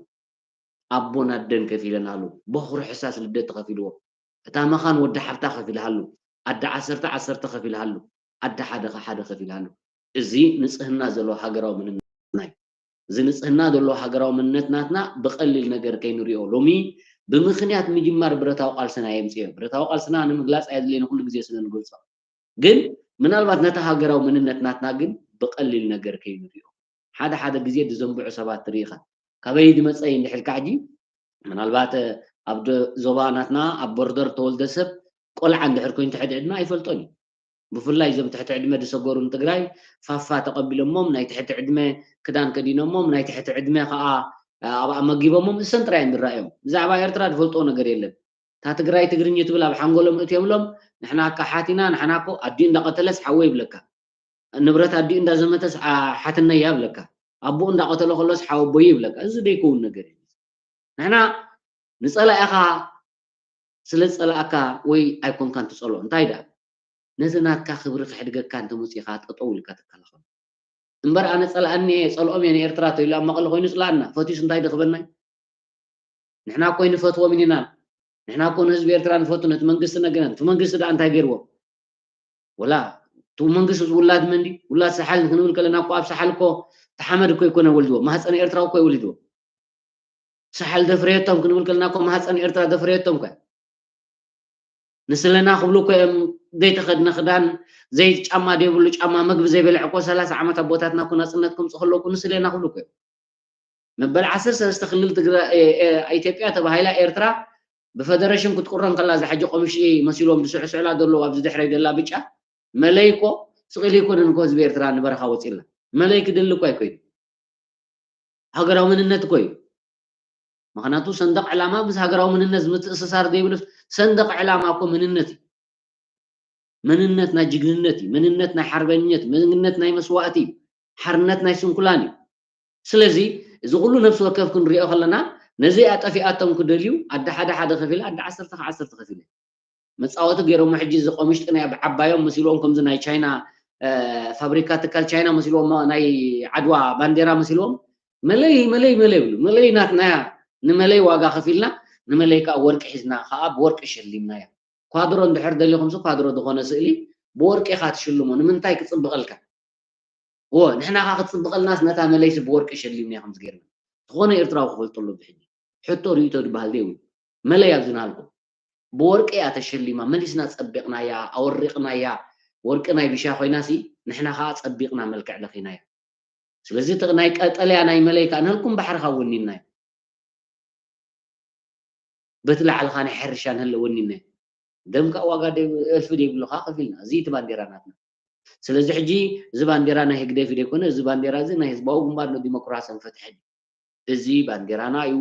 ኣቦን ኣደን ከፊለናሉ። በኹሪ ሕሳስ ልደት ተኸፊልዎ። እታ መኻን ወዲ ሓፍታ ከፊልሃሉ። ኣደ ዓሰርተ ዓሰርተ ከፊልሃሉ። ኣደ ሓደ ከ ሓደ ከፊልሃሉ። እዚ ንጽህና ዘለዎ ሃገራዊ መንነትና እዩ። እዚ ንጽህና ዘለዎ ሃገራዊ መንነት ናትና ብቐሊል ነገር ከይንሪኦ። ሎሚ ብምኽንያት ምጅማር ብረታዊ ቃልስና የምፅዮ። ብረታዊ ቃልስና ንምግላፅ ኣየድልየን ኩሉ ግዜ ስለ ንገልፆ። ግን ምናልባት ነቲ ሃገራዊ መንነት ናትና ግን ብቐሊል ነገር ከይንሪኦ። ሓደ ሓደ ግዜ ዝዘንብዑ ሰባት ትርኢ ኢኻ። ካበይ ዝመፀ እዩ እንድሕልካ ሕጂ ምናልባት ኣብ ዞባ ናትና ኣብ ቦርደር ተወልደ ሰብ ቆልዓ እንድሕር ኮይኑ ትሕቲ ዕድመ ኣይፈልጦን እዩ። ብፍላይ እዞም ትሕቲ ዕድመ ዝሰገሩ ንትግራይ ፋፋ ተቐቢሎሞም ናይ ትሕቲ ዕድመ ክዳን ከዲኖሞም ናይ ትሕቲ ዕድመ ከዓ ኣብ ኣመጊቦሞም እሰን ጥራይ እዮም ዝረኣዮም። ብዛዕባ ኤርትራ ዝፈልጥዎ ነገር የለን። እታ ትግራይ ትግርኝ ትብል ኣብ ሓንጎሎም እትየብሎም ንሕና ኣካሓት ኢና ንሕና እኮ ኣዲኡ እንዳቐተለስ ሓወ ይብለካ። ንብረት ኣዲኡ እንዳዘመተስ ሓትነያ ይብለካ። ኣቦኡ እንዳቐተለ ከሎስ ሓወቦይ ይብለካ። እዚ ዘይከውን ነገር እዩ። ንሕና ንፀላኢኻ ስለ ዝፀላእካ ወይ ኣይኮንካን ትፀልኦ እንታይ ደኣ ነቲ ናትካ ክብሪ ክሕድገካ እንተመፂኻ ጠጠው ኢልካ ትከላኸሎ እምበር ኣነ ፀላእኒ እየ ፀልኦም እየ ንኤርትራ ተይሉ ኣብ መቐለ ኮይኑ ፅላእና ፈትዩስ እንታይ ድኽበናይ ንሕና እኮ ንፈትዎም ኢና ንሕና እኮ ንህዝቢ ኤርትራ ንፈቱ ነቲ መንግስቲ ነገና እቲ መንግስቲ ደኣ እንታይ ገይርዎም ወላ እቲ መንግስቲ ውላድ መን ድዩ ውላድ ሰሓል ክንብል ከለና እኮ ኣብ ሰሓል እኮ ተሓመድ እኮ ይኮነ ወልድዎ ማህፀን ኤርትራ እኮ ይወልድዎ ሰሓል ደፍረየቶም ክንብል ከለና እኮ ማህፀን ኤርትራ ደፍረየቶም እኮ ንስለና ክብሉ እኮ እዮም ዘይተኸድነ ክዳን ዘይጫማ ዘይብሉ ጫማ ምግቢ ዘይበልዐ እኮ ሰላሳ ዓመት ኣቦታትና እኮ ናፅነት ከምፁ ከለኩ ንስለና ክብሉ እኮ እዮም መበል ዓሰርተ ሰለስተ ክልል ኢትዮጵያ ተባሂላ ኤርትራ ብፈደረሽን ክትቁረን ከላ ዝሓጂ ቆምሽ መሲሎም ዝስዕስዕላ ዘለዉ ኣብዚ ድሕረይ ደላ ብጫ መለይ እኮ ስቕ ኢሉ ኣይኮነን እኮ ህዝቢ ኤርትራ ንበረኻ ወፂእላ መለይ ክደሊ እኮ ኣይኮይኑ ሃገራዊ መንነት እኮ እዩ ምክንያቱ ሰንደቕ ዕላማ ምስ ሃገራዊ መንነት ምትእስሳር ዘይብሉ ሰንደቕ ዕላማ እኮ መንነት እዩ መንነት ናይ ጅግንነት እዩ መንነት ናይ ሓርበኝነት መንነት ናይ መስዋእቲ እዩ ሓርነት ናይ ስንኩላን እዩ ስለዚ እዚ ኩሉ ነፍሲ ወከፍ ክንሪኦ ከለና ነዚ ኣጠፊኣቶም ክደልዩ ኣደ ሓደ ሓደ ከፊለ ኣደ ዓሰርተ ከ ዓሰርተ ከፊለ መፃወቲ ገይሮሞ ሕጂ እዚ ቆምሽጢ ናይ ዓባዮም መሲልዎም ከምዚ ናይ ቻይና ፋብሪካ ትካል ቻይና መሲልዎም ናይ ዓድዋ ባንዴራ መሲልዎም መለይ መለይ መለይ ይብሉ መለይ ናትናያ ንመለይ ዋጋ ከፊልና ንመለይ ከዓ ወርቂ ሒዝና ከዓ ብወርቂ ሸሊምናያ ኳድሮ እንድሕር ደሊኹምሲ ኳድሮ ዝኾነ ስእሊ ብወርቂ ኢኻ ትሽልሞ ንምንታይ ክፅብቐልካ እወ ንሕና ኸዓ ክትፅብቐልናስ ነታ መለይሲ ብወርቂ ሸሊምና ኢኹም ዝገርም ዝኾነ ኤርትራዊ ክፈልጦ ኣሎ ብሕጂ ሕቶ ርእቶ ዝበሃል ዘይብሉ መለይ ኣብዚ ናልኩም ብወርቂ እያ ተሸሊማ መሊስና ፀቢቕናያ ኣወሪቕናያ ወርቂ ናይ ቢሻ ኮይናሲ ንሕና ኸዓ ፀቢቕና መልክዕ ለኺናያ ስለዚ እቲ ናይ ቀጠልያ ናይ መለይ ከዓ ናልኩም ባሕሪ ካብ ወኒንናዮ በቲ ላዕልኻ ናይ ሕርሻ ንህለ ወኒንናዮ ደምካ ዋጋ እልፊ ደይብሉ ከዓ ከፊልና እዚ እቲ ባንዴራ ናትና ስለዚ ሕጂ እዚ ባንዴራ ናይ ህግደፍ ደይኮነ እዚ ባንዴራ እዚ ናይ ህዝባዊ ግንባር ንዲሞክራሲን ፍትሕን እዚ ባንዴራና እዩ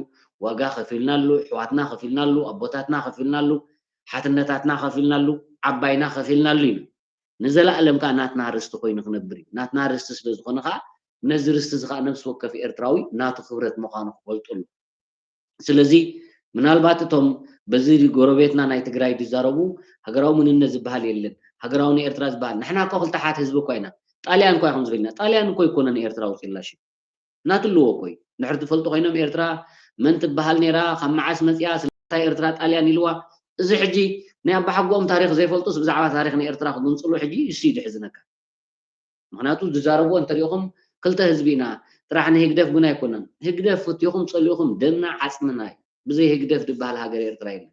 ዋጋ ከፊልናሉ ኣሕዋትና ከፊልናሉ ኣቦታትና ከፊልናሉ ሓትነታትና ከፊልናሉ ዓባይና ከፊልናሉ ኢና ንዘላኣለም ከዓ ናትና ርስቲ ኮይኑ ክነብር እዩ ናትና ርስቲ ስለዝኾነ ከዓ ነዚ ርስቲ እዚ ከዓ ነብሲ ወከፍ ኤርትራዊ ናቱ ክብረት ምዃኑ ክፈልጡ ኣለዎ ስለዚ ምናልባት እቶም በዚ ጎረቤትና ናይ ትግራይ ዝዛረቡ ሃገራዊ መንነት ዝበሃል የለን ሃገራዊ ናይ ኤርትራ ዝበሃል ንሕና እኮ ክልተ ሓት ህዝቢ እኳ ኢና ጣልያን እኳ ይኹን ዝበልና፣ ጣልያን እኮ ይኮነን ኤርትራ ውፅላሽ ናትልዎ እኮ እዩ። እንድሕር ትፈልጡ ኮይኖም ኤርትራ መን ትበሃል ነይራ፣ ካብ መዓስ መፅያ፣ ስለምንታይ ኤርትራ ጣልያን ኢልዋ፣ እዚ ሕጂ ናይ ኣባሓጎኦም ታሪክ ዘይፈልጡስ ብዛዕባ ታሪክ ናይ ኤርትራ ክግንፅሉ ሕጂ እሱ እዩ ድሕዝነካ። ምክንያቱ ዝዛረብዎ እንተሪኢኹም ክልተ ህዝቢ ኢና ጥራሕ፣ ንህግደፍ ግን ኣይኮነን። ህግደፍ ፍትኹም ፀሊእኹም ደምና ዓፅምና እዩ። ብዘይ ህግደፍ ዝበሃል ሃገር ኤርትራ የለን።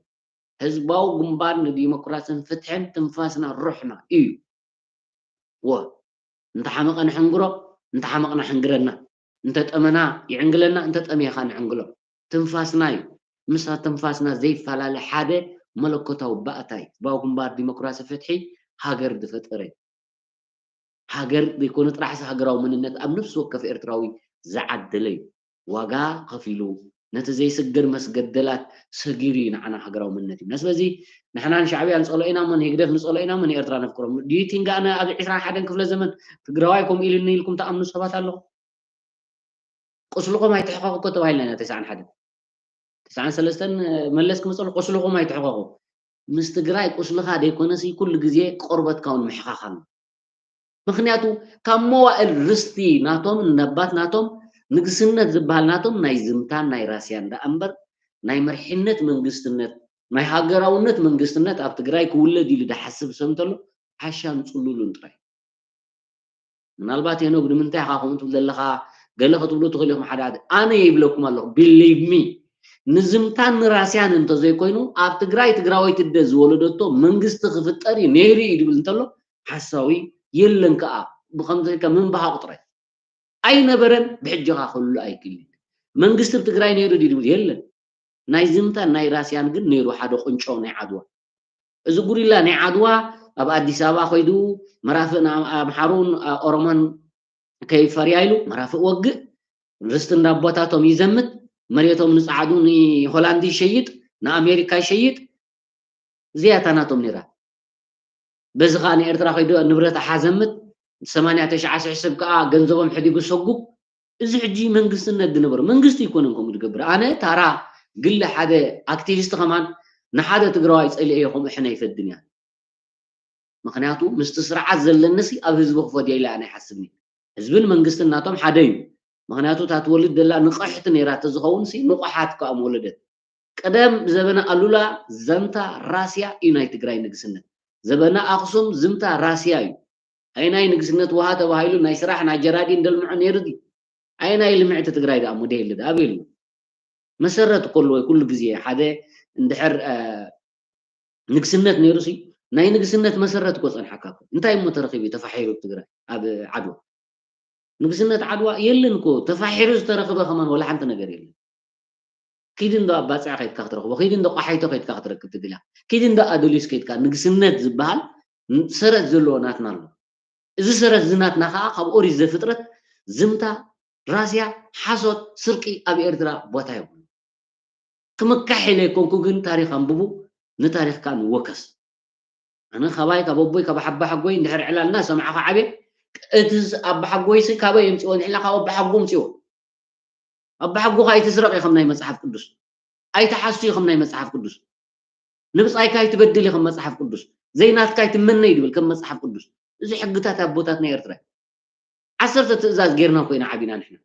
ህዝባዊ ግንባር ንዲሞክራስን ፍትሕን ትንፋስና ሩሕና እዩ። ወ እንተሓመቐ ንሕንግሮ፣ እንተሓመቕና ሕንግረና፣ እንተጠመና ይዕንግለና፣ እንተጠምየኻ ንዕንግሎ። ትንፋስና እዩ። ምስ ትንፋስና ዘይፈላለ ሓደ መለኮታዊ ባእታ እዩ። ህዝባዊ ግንባር ዲሞክራሲ ፍትሒ ሃገር ዝፈጠረ እዩ። ሃገር ዘይኮነ ጥራሕሲ ሃገራዊ መንነት ኣብ ነፍሲ ወከፍ ኤርትራዊ ዝዓደለ እዩ። ዋጋ ከፊሉ ነቲ ዘይስገር መስገደላት ሰጊሩ እዩ ንዓና ሃገራዊ መንነት እዩ። ስለዚ ንሕና ንሻዕብያ ንጸሎ ኢና እሞ ንህግደፍ ንጸሎ ኢና እሞ ንኤርትራ ነፍቅሮም። ዲዩ ቲንግ ኣነ ኣብ ዕስራን ሓደን ክፍለ ዘመን ትግራዋይ ከምኡ ኢሉኒ ኢልኩም ትኣምኑ ሰባት ኣለኹም? ቁስልኹም ኣይትሕቐቑ እኮ ተባሂልና ኢና። ተስዓን ሓደን ተስዓን ሰለስተን መለስ ክመጸሉ ቁስልኹም ኣይትሕቐቑ። ምስ ትግራይ ቁስልኻ ዘይኮነሲ ኩሉ ግዜ ቆርበትካ እውን ምሕኻኽ ኣሎ። ምክንያቱ ካብ መዋእል ርስቲ ናቶም ነባት ናቶም ንግስነት ዝበሃል ናቶም ናይ ዝምታን ናይ ራስያን ደኣ እምበር ናይ መርሒነት መንግስትነት ናይ ሃገራውነት መንግስትነት ኣብ ትግራይ ክውለድ ኢሉ ዝሓስብ ሰብ እንተሎ ዓሻን ጽሉሉን ጥራይ። ምናልባት ሄኖግ ንምንታይ ኢኻ ከምኡ ትብል ዘለኻ ገለ ክትብሉ ትኽእሉ ኢኹም። ሓደ ሓደ ኣነ ይብለኩም ኣለኹ፣ believe me፣ ንዝምታን ንራስያን እንተዘይኮይኑ ኣብ ትግራይ ትግራወይቲ ኣደ ዝወለደቶ መንግስቲ ክፍጠር እዩ ነይሩ እዩ ዝብል እንተሎ ሓሳዊ የለን ከዓ ብከምዚ ኢልካ ምንባሃቕ ጥራይ። ኣይነበረን፣ ብሕጂ ኸዓ ክህሉ ኣይክእልን። መንግስቲ ኣብ ትግራይ ነይሩ ድዩ ዝብል የለን። ናይ ዝምታን ናይ ራስያን ግን ነይሩ ሓደ ቁንጮ ናይ ዓድዋ። እዚ ጉሪላ ናይ ዓድዋ ኣብ ኣዲስ ኣበባ ከይዱ መራፍእ ንኣምሓሩን ኦሮሞን ከይፈርያ ኢሉ መራፍእ ወግእ ርስቲ እንዳቦታቶም ይዘምት፣ መሬቶም ንፃዕዱ ንሆላንድ ይሸይጥ፣ ንኣሜሪካ ይሸይጥ። እዚኣ እታ ናቶም ነይራ። በዚ ከዓ ንኤርትራ ከይዱ ንብረት ኣሓዘምት ሰማንያ ተሽዓ ሽሕ ሰብ ከዓ ገንዘቦም ሕዲጉ ሰጉብ። እዚ ሕጂ መንግስትነት ዝነበረ መንግስቲ ይኮነን ከምኡ ዝገብር። ኣነ ታራ ግሊ ሓደ ኣክቲቪስት ከማን ንሓደ ትግራዋይ ፀሊኤዮ ከምኡ ሕነ ይፈድን እያ። ምክንያቱ ምስቲ ስርዓት ዘለንሲ ኣብ ህዝቢ ክፈድዮ ኢለ ኣነ ይሓስብኒ። ህዝብን መንግስትን ናቶም ሓደ እዩ። ምክንያቱ እታ ትወልድ ዘላ ንቕሕቲ ነይራ ተዝኸውን ሲ ንቑሓት ከኣ ምወለደት። ቀደም ዘበነ ኣሉላ ዘምታ ራስያ እዩ ናይ ትግራይ ንግስነት። ዘበነ ኣክሱም ዝምታ ራስያ እዩ። ኣይናይ ንግስነት ውሃ ተባሂሉ ናይ ስራሕ ናይ ጀራዲን ደልምዖ ነይሩ ድዩ? ኣይናይ ልምዕቲ ትግራይ ደኣ ሞዴል ዳ ኣበይ ኣሎ? መሰረት እኮ ኣለዎ ኩሉ ግዜ ሓደ እንድሕር ንግስነት ነይሩ ሲ ናይ ንግስነት መሰረት እኮ ጸንሓካ እኮ። እንታይ እሞ ተረኺቡ ተፋሒሩ ትግራይ ኣብ ዓድዋ? ንግስነት ዓድዋ የለን እኮ፣ ተፋሒሩ ዝተረኽበ ከማን ወላ ሓንቲ ነገር የለን። ኪድ እንዶ ኣብ ባጽዕ ከይድካ ክትረኽቦ፣ ኪድ እንዶ ቋሓይቶ ከይድካ ክትረክብ ትግላ፣ ኪድ እንዶ ኣደሊስ ከይድካ ንግስነት ዝበሃል ሰረት ዘለዎ ናትና ኣሎ። እዚ ሰረት ዝናትና ከዓ ካብ ኦሪት ዘፍጥረት ዝምታ፣ ራስያ፣ ሓሶት፣ ስርቂ ኣብ ኤርትራ ቦታ የብሉ። ክምካሕ ኢለ ኣይኮንኩ ግን ታሪኽ ኣንብቡ፣ ንታሪኽ ከዓ ንወከስ። ኣነ ካባይ ካብ ኣቦይ ካብ ሓባ ሓጎይ እንድሕር ዕላልና ሰማዕኻ ዓብየ እቲ ኣባ ሓጎይሲ ካበይ የምፅዎ ንሕና ካብ ኣባ ሓጎ ምፅዎ ኣባ ሓጎኻ ኣይትስረቕ ኢኸም ናይ መፅሓፍ ቅዱስ ኣይትሓሱ ኢኸም ናይ መፅሓፍ ቅዱስ ንብፃይካ ኣይትበድል ኢኸም መፅሓፍ ቅዱስ ዘይናትካ ኣይትመነ ይድብል ከም መፅሓፍ ቅዱስ እዚ ሕግታት ኣቦታትና ኤርትራ ዓሰርተ ትእዛዝ ጌርና ኮይና ዓቢና ንሕና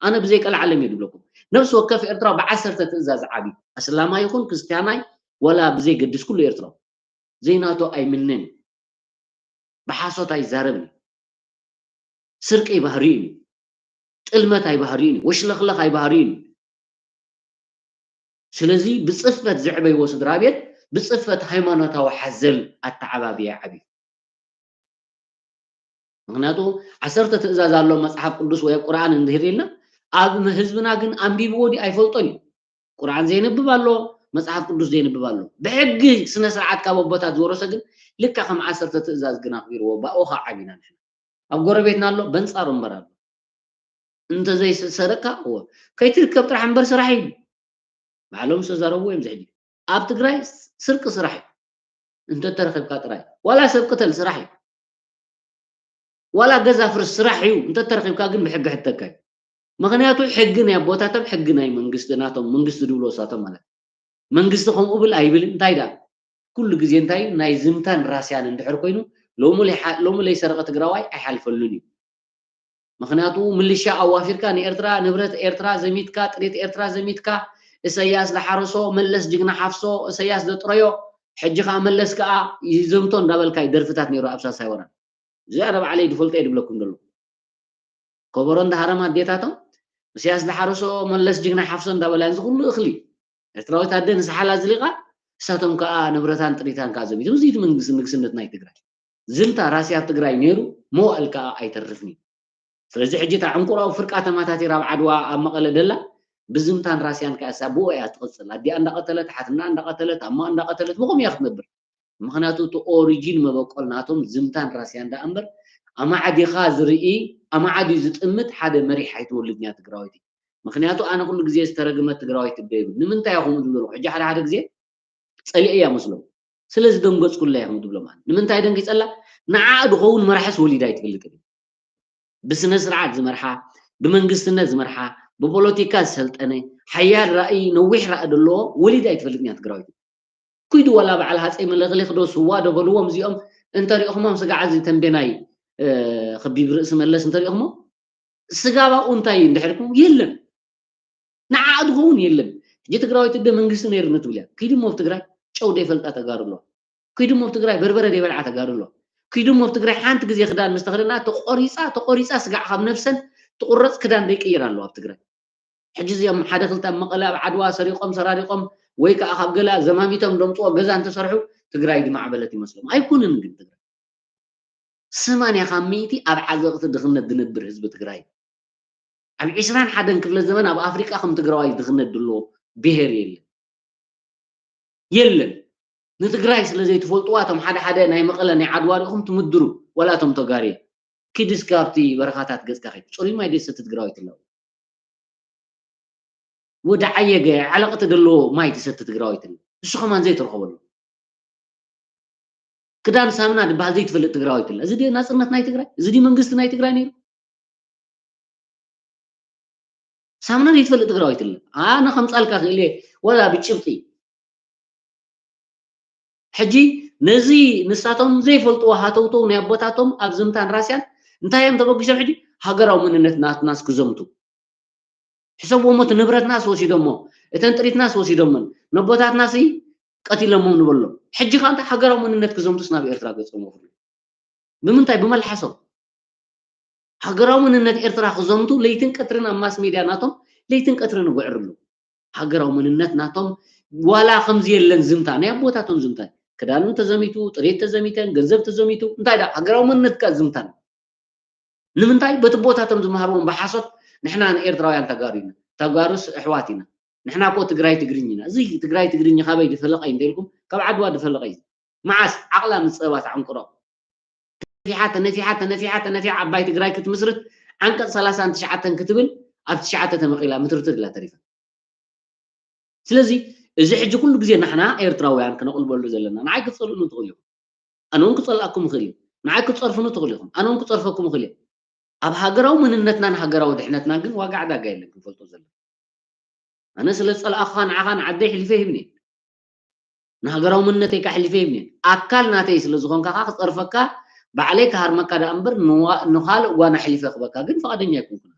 ኣነ ብዘይ ቀልዓለም እየ ድብለኩም ነብሲ ወከፍ ኤርትራ ብዓሰርተ ትእዛዝ ዓቢ ኣስላማይ ይኹን ክርስትያናይ ወላ ብዘይ ገድስ ኩሉ ኤርትራ ዘይናቱ ኣይምንን ብሓሶት ኣይዛረብን ስርቂ ኣይባህርዩን እዩ ጥልመት ኣይባህርዩን እዩ ወሽለኽለኽ ኣይባህርዩን እዩ ስለዚ ብፅፈት ዘዕበይዎ ስድራ ቤት ብፅፈት ሃይማኖታዊ ሓዘል ኣተዓባብያ ዓብዩ ምክንያቱ ዓሰርተ ትእዛዝ ኣሎ መፅሓፍ ቅዱስ ወይ ቁርኣን እንድህር ኢልና ኣብ ህዝብና ግን ኣንቢብዎ ድዩ ኣይፈልጦን እዩ ቁርኣን ዘየንብብ ኣሎ መፅሓፍ ቅዱስ ዘየንብብ ኣሎ ብሕጊ ስነ ስርዓት ካብ ኣቦታት ዝወረሰ ግን ልካ ከም ዓሰርተ ትእዛዝ ግን ኣኽቢርዎ ባኡ ከዓ ዓቢና ንሕና ኣብ ጎረቤትና ኣሎ በንፃሩ እምበር ኣሎ እንተዘይሰረቅካ እወ ከይትርከብ ጥራሕ እምበር ስራሕ እዩ ባዕሎም ዝተዛረብዎ እዮም ዝሕጂ ኣብ ትግራይ ስርቂ ስራሕ እዩ እንተተረኺብካ ጥራይ ዋላ ሰብ ቅተል ስራሕ እዩ ዋላ ገዛ ፍርስ ስራሕ እዩ እንተተረኺብካ ግን ብሕጊ ሕተካ እዩ ምክንያቱ ሕጊ ናይ ኣቦታቶም ሕጊ ናይ መንግስቲ ናቶም መንግስቲ ዝብሎ እሳቶም ማለት መንግስቲ ከምኡ ብል ኣይብልን እንታይ ዳ ኩሉ ግዜ እንታይ ናይ ዝምታን ራስያን እንድሕር ኮይኑ ሎሚ ለይ- ሎሚ ለይሰረቐ ትግራዋይ ኣይሓልፈሉን እዩ። ምኽንያቱ ምልሻ ኣዋፊርካ ንኤርትራ፣ ንብረት ኤርትራ ዘሚትካ፣ ጥሪት ኤርትራ ዘሚትካ፣ እሰያስ ዝሓረሶ መለስ ጅግና ሓፍሶ፣ እሰያስ ዘጥረዮ፣ ሕጂ ከዓ መለስ ከዓ ይዘምቶ እንዳበልካ እዩ ደርፍታት ነይሩ ኣብ ሳልሳይ ወራር። እዚኣ ንባዕለይ ዝፈልጦ እየ ዝብለኩም ዘሎ። ከበሮ እንዳሃረማ ኣዴታቶም እሰያስ ዝሓረሶ መለስ ጅግና ሓፍሶ እንዳበላ እዚ ኩሉ እኽሊ ኤርትራዊት ኣደ ንሰሓላ ዝሊቓ፣ እሳቶም ከዓ ንብረታን ጥሪታን ከዓ ዘሚቶም። እዚ እቲ መንግስቲ ንግስነት ናይ ትግራይ። ዝምታ ራስያ ኣብ ትግራይ ነይሩ፣ መዋእል ከዓ ኣይተርፍን እዩ። ስለዚ ሕጂ እታ ዕንቁራዊ ፍርቃ ተማታቲራ ኣብ ዓድዋ ኣብ መቐለ ደላ ብዝምታን ራስያን ከዓ እሳ ብኡ እያ ትቕፅል። ኣዲኣ እንዳቐተለት፣ ሓትና እንዳቐተለት፣ ኣማ እንዳቐተለት ብኸም እያ ክትነብር። ምኽንያቱ እቲ ኦሪጂን መበቆል ናቶም ዝምታን ራስያን ደኣ እምበር ኣማዕዲኻ ዝርኢ ኣማዕድዩ ዝጥምት ሓደ መሪሕ ኣይትወልድን እያ ትግራወይቲ። ምኽንያቱ ኣነ ኩሉ ግዜ ዝተረግመት ትግራወይቲ እደ ይብል። ንምንታይ እያ ከምኡ ዝብሎ? ሕጂ ሓደ ሓደ ግዜ ፀሊአ እያ መስሎም። ስለ ዝደንገፅኩላ እያ ከምኡ ዝብሎ ማለት። ንምንታይ ደንጊፀላ? ንዓኣ ዝኸውን መራሕስ ወሊዳ ኣይትፈልጥን እያ። ብስነ ስርዓት ዝመርሓ፣ ብመንግስትነት ዝመርሓ፣ ብፖለቲካ ዝሰልጠነ፣ ሓያል ራእይ፣ ነዊሕ ራእይ ዘለዎ ወሊዳ ኣይትፈልጥን እያ ትግራወይቲ። ኩይዱ ዋላ በዓል ሃፀይ ምኒልክ ዶ ስዋ ዶ በልዎም እዚኦም እንተሪእኹሞም ስጋዕ እዚ ተንቤናይ ከቢብ ርእሲ መለስ እንተሪእኹሞ ስጋባኡ እንታይ እዩ እንድሕር ኢልኩም የለን። ንዓኣ ዝኸውን የለን። ሕጂ ትግራወይቲ ደ መንግስቲ ነይሩ ንትብል እያ። ክይድሞ ኣብ ትግራይ ጨው ዘይፈልጣ ተጋሩ ኣለዋ። ክይድሞ ኣብ ትግራይ በርበረ ዘይበልዓ ተጋሩ ኣለዋ። ክይድሞ ኣብ ትግራይ ሓንቲ ግዜ ክዳን ምስ ተኸደና ተቆሪፃ ተቆሪፃ ስጋዕ ካብ ነብሰን ትቁረፅ ክዳን ዘይቅይር ኣለዋ ኣብ ትግራይ። ሕጂ እዚኦም ሓደ ክልተ ኣብ መቐለ ኣብ ዓድዋ ሰሪቖም ሰራሪቖም ወይ ከዓ ካብ ገለ ዘማሚቶም ደምፅዎ ገዛ እንተሰርሑ ትግራይ ዝማዕበለት ይመስሎም። ኣይኮነን ግን ትግራይ ሰማንያ ካብ ሚእቲ ኣብ ዓዘቕቲ ድኽነት ዝነብር ህዝቢ ትግራይ። ኣብ ዕስራን ሓደን ክፍለ ዘመን ኣብ ኣፍሪቃ ከም ትግራዋይ ድኽነት ድሎ ብሄር የለን። የለን። ንትግራይ ስለ ዘይትፈልጥዋ እቶም ሓደ ሓደ ናይ መቐለ ናይ ዓድዋ ሪኢኹም ትምድሩ ወላ እቶም ተጋርየ። ኪድ እስከ ኣብቲ በረኻታት ገጽካ ኺድ። ጽሩይ ማይ ደይ ሰቲ ትግራዋይ ትላው። ወደ ዓየገ ዓለቕቲ ደሎ ማይ ትሰቲ ትግራዋይ ትላ። እሱ ከማን ዘይትረኸበሉ። ክዳን ሳምና ድበሃል ዘይትፈልጥ ትግራዋይ ትላ። እዚ ድየ ናጽነት ናይ ትግራይ? እዚ ድዩ መንግስቲ ናይ ትግራይ ነይሩ? ሳምና ዘይትፈልጥ ትግራዋይ ትላ። ኣነ ከምጻልካ ክእል እየ ወላ ብጭብጢ። ሕጂ ነዚ ንሳቶም ዘይፈልጥዎ ሃተውተው ናይ ኣቦታቶም ኣብ ዝምታን ራስያን እንታይ እዮም ተበጊሶም? ሕጂ ሃገራዊ መንነት ናትናስ ክዘምቱ ሕሰብዎ እሞ እቲ ንብረትናስ ወሲዶሞ እተን ጥሪትናስ ወሲዶመን ነቦታትናስ ቀቲሎሞም ንበሎም። ሕጂ ከ እንታይ ሃገራዊ መንነት ክዘምቱስ ናብ ኤርትራ ገጾም ወፍሉ? ብምንታይ? ብመልሓሶም። ሃገራዊ መንነት ኤርትራ ክዘምቱ ለይትን ቀትርን ኣብ ማስ ሜድያ ናቶም ለይትን ቀትርን ይጉዕርሉ። ሃገራዊ መንነት ናቶም ዋላ ከምዚ የለን ዝምታ ናይ ኣቦታቶም ዝምታ ክዳን ተዘሚቱ ጥሬት ተዘሚተን ገንዘብ ተዘሚቱ እንታይ ዳ ሃገራዊ መንነትካ ዝምታን ንምንታይ በቲ ቦታቶም ዝመሃርዎም ብሓሶት ንሕና ንኤርትራውያን ተጋሩ ኢና ተጋሩስ ኣሕዋት ኢና ንሕና ኮ ትግራይ ትግርኝ ኢና እዚ ትግራይ ትግርኝ ካበይ ዝፈለቀ እዩ እንተልኩም ካብ ዓድዋ ዝፈለቀ እዩ መዓስ ዓቕላ ምስ ፀባ ተዓንቅሮ ተነፊሓ ተነፊሓ ተነፊሓ ተነፊሓ ዓባይ ትግራይ ክትምስርት ዓንቀፅ ሰላሳን ትሽዓተን ክትብል ኣብ ትሽዓተ ተመቒላ ምትርትር ኢላ ተሪፋ ስለዚ እዚ ሕጂ ኩሉ ግዜ ንሕና ኤርትራውያን ክነቕልበሉ ዘለና ንዓይ ክትፀልኡኒ ትኽእሉ ኢኹም ኣነ እውን ክፀልኣኩም ይኽእል እዩ ንዓይ ክትፀርፉኒ ትኽእሉ ኢኹም ኣነ እውን ክፀርፈኩም ይኽእል እየ ኣብ ሃገራዊ መንነትናን ሃገራዊ ድሕነትናን ግን ዋጋ ዕዳጋ የለን ክንፈልጦ ዘለና ኣነ ስለ ዝፀልኣኹኻ ንዓኻ ንዓደይ ሕሊፈ ይህብኒ ንሃገራዊ መንነተይ ካሕሊፈ ይብኒ ኣካል ናተይ ስለ ዝኾንካ ከዓ ክፀርፈካ ባዕለይ ክሃርመካ ደኣ እምበር ንዋ- ንኻልእ ጓና ሕሊፈ ክበካ ግን ፍቓደኛ ኣይኮንኩን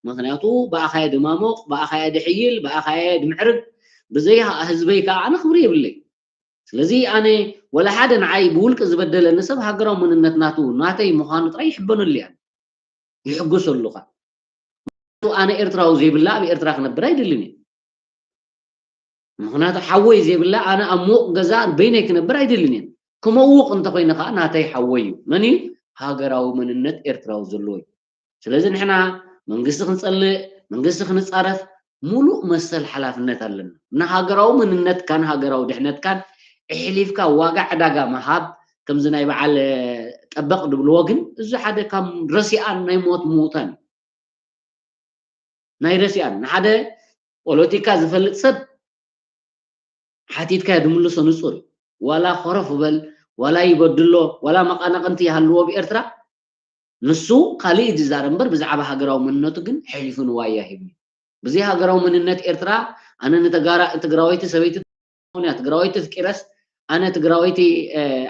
ምኽንያቱ ብኣኻየ ድማሞቕ ብኣኻየ ድሕይል ብኣኻየ ድምዕርግ ብዘይ ህዝበይ ከዓ ኣነ ክብሪ የብለይ ስለዚ ኣነ ወላ ሓደ ንዓይ ብውልቂ ዝበደለኒ ሰብ ሃገራዊ መንነት ናቱ ናተይ ምዃኑ ጥራይ ይሕበነሉ እያ ይሕጎሰሉ ከዓ ኣነ ኤርትራዊ ዘይብላ ኣብ ኤርትራ ክነብር ኣይደልን እየ ምኽንያቱ ሓወይ ዘይብላ ኣነ ኣብ ምዉቕ ገዛ በይነይ ክነብር ኣይደልን እየ ክመውቕ እንተኮይነ ከዓ ናተይ ሓወይ እዩ መን እዩ ሃገራዊ መንነት ኤርትራዊ ዘለዎ እዩ ስለዚ ንሕና መንግስቲ ክንፀልእ መንግስቲ ክንፃረፍ ሙሉእ መሰል ሓላፍነት ኣለና ንሃገራዊ መንነትካን ሃገራዊ ድሕነትካን ኣሕሊፍካ ዋጋ ዕዳጋ ምሃብ ከምዚ ናይ በዓል ጠበቕ ድብልዎ ግን እዚ ሓደ ካብ ረሲኣን ናይ ሞት ምውታን እዩ ናይ ረሲኣን ንሓደ ፖለቲካ ዝፈልጥ ሰብ ሓቲትካዮ ድምልሶ ንፁር እዩ ዋላ ኮረፍ በል ዋላ ይበድሎ ዋላ መቃናቅንቲ ይሃልዎ ብኤርትራ ንሱ ካሊእ ዝዛረብ እምበር ብዛዕባ ሃገራዊ መንነቱ ግን ሕሊፉ ንዋያ ሂብኒ ብዘይ ሃገራዊ መንነት ኤርትራ ኣነ ንትግራወይቲ ሰበይቲ ትግራወይቲ ፍቂረስ ኣነ ትግራወይቲ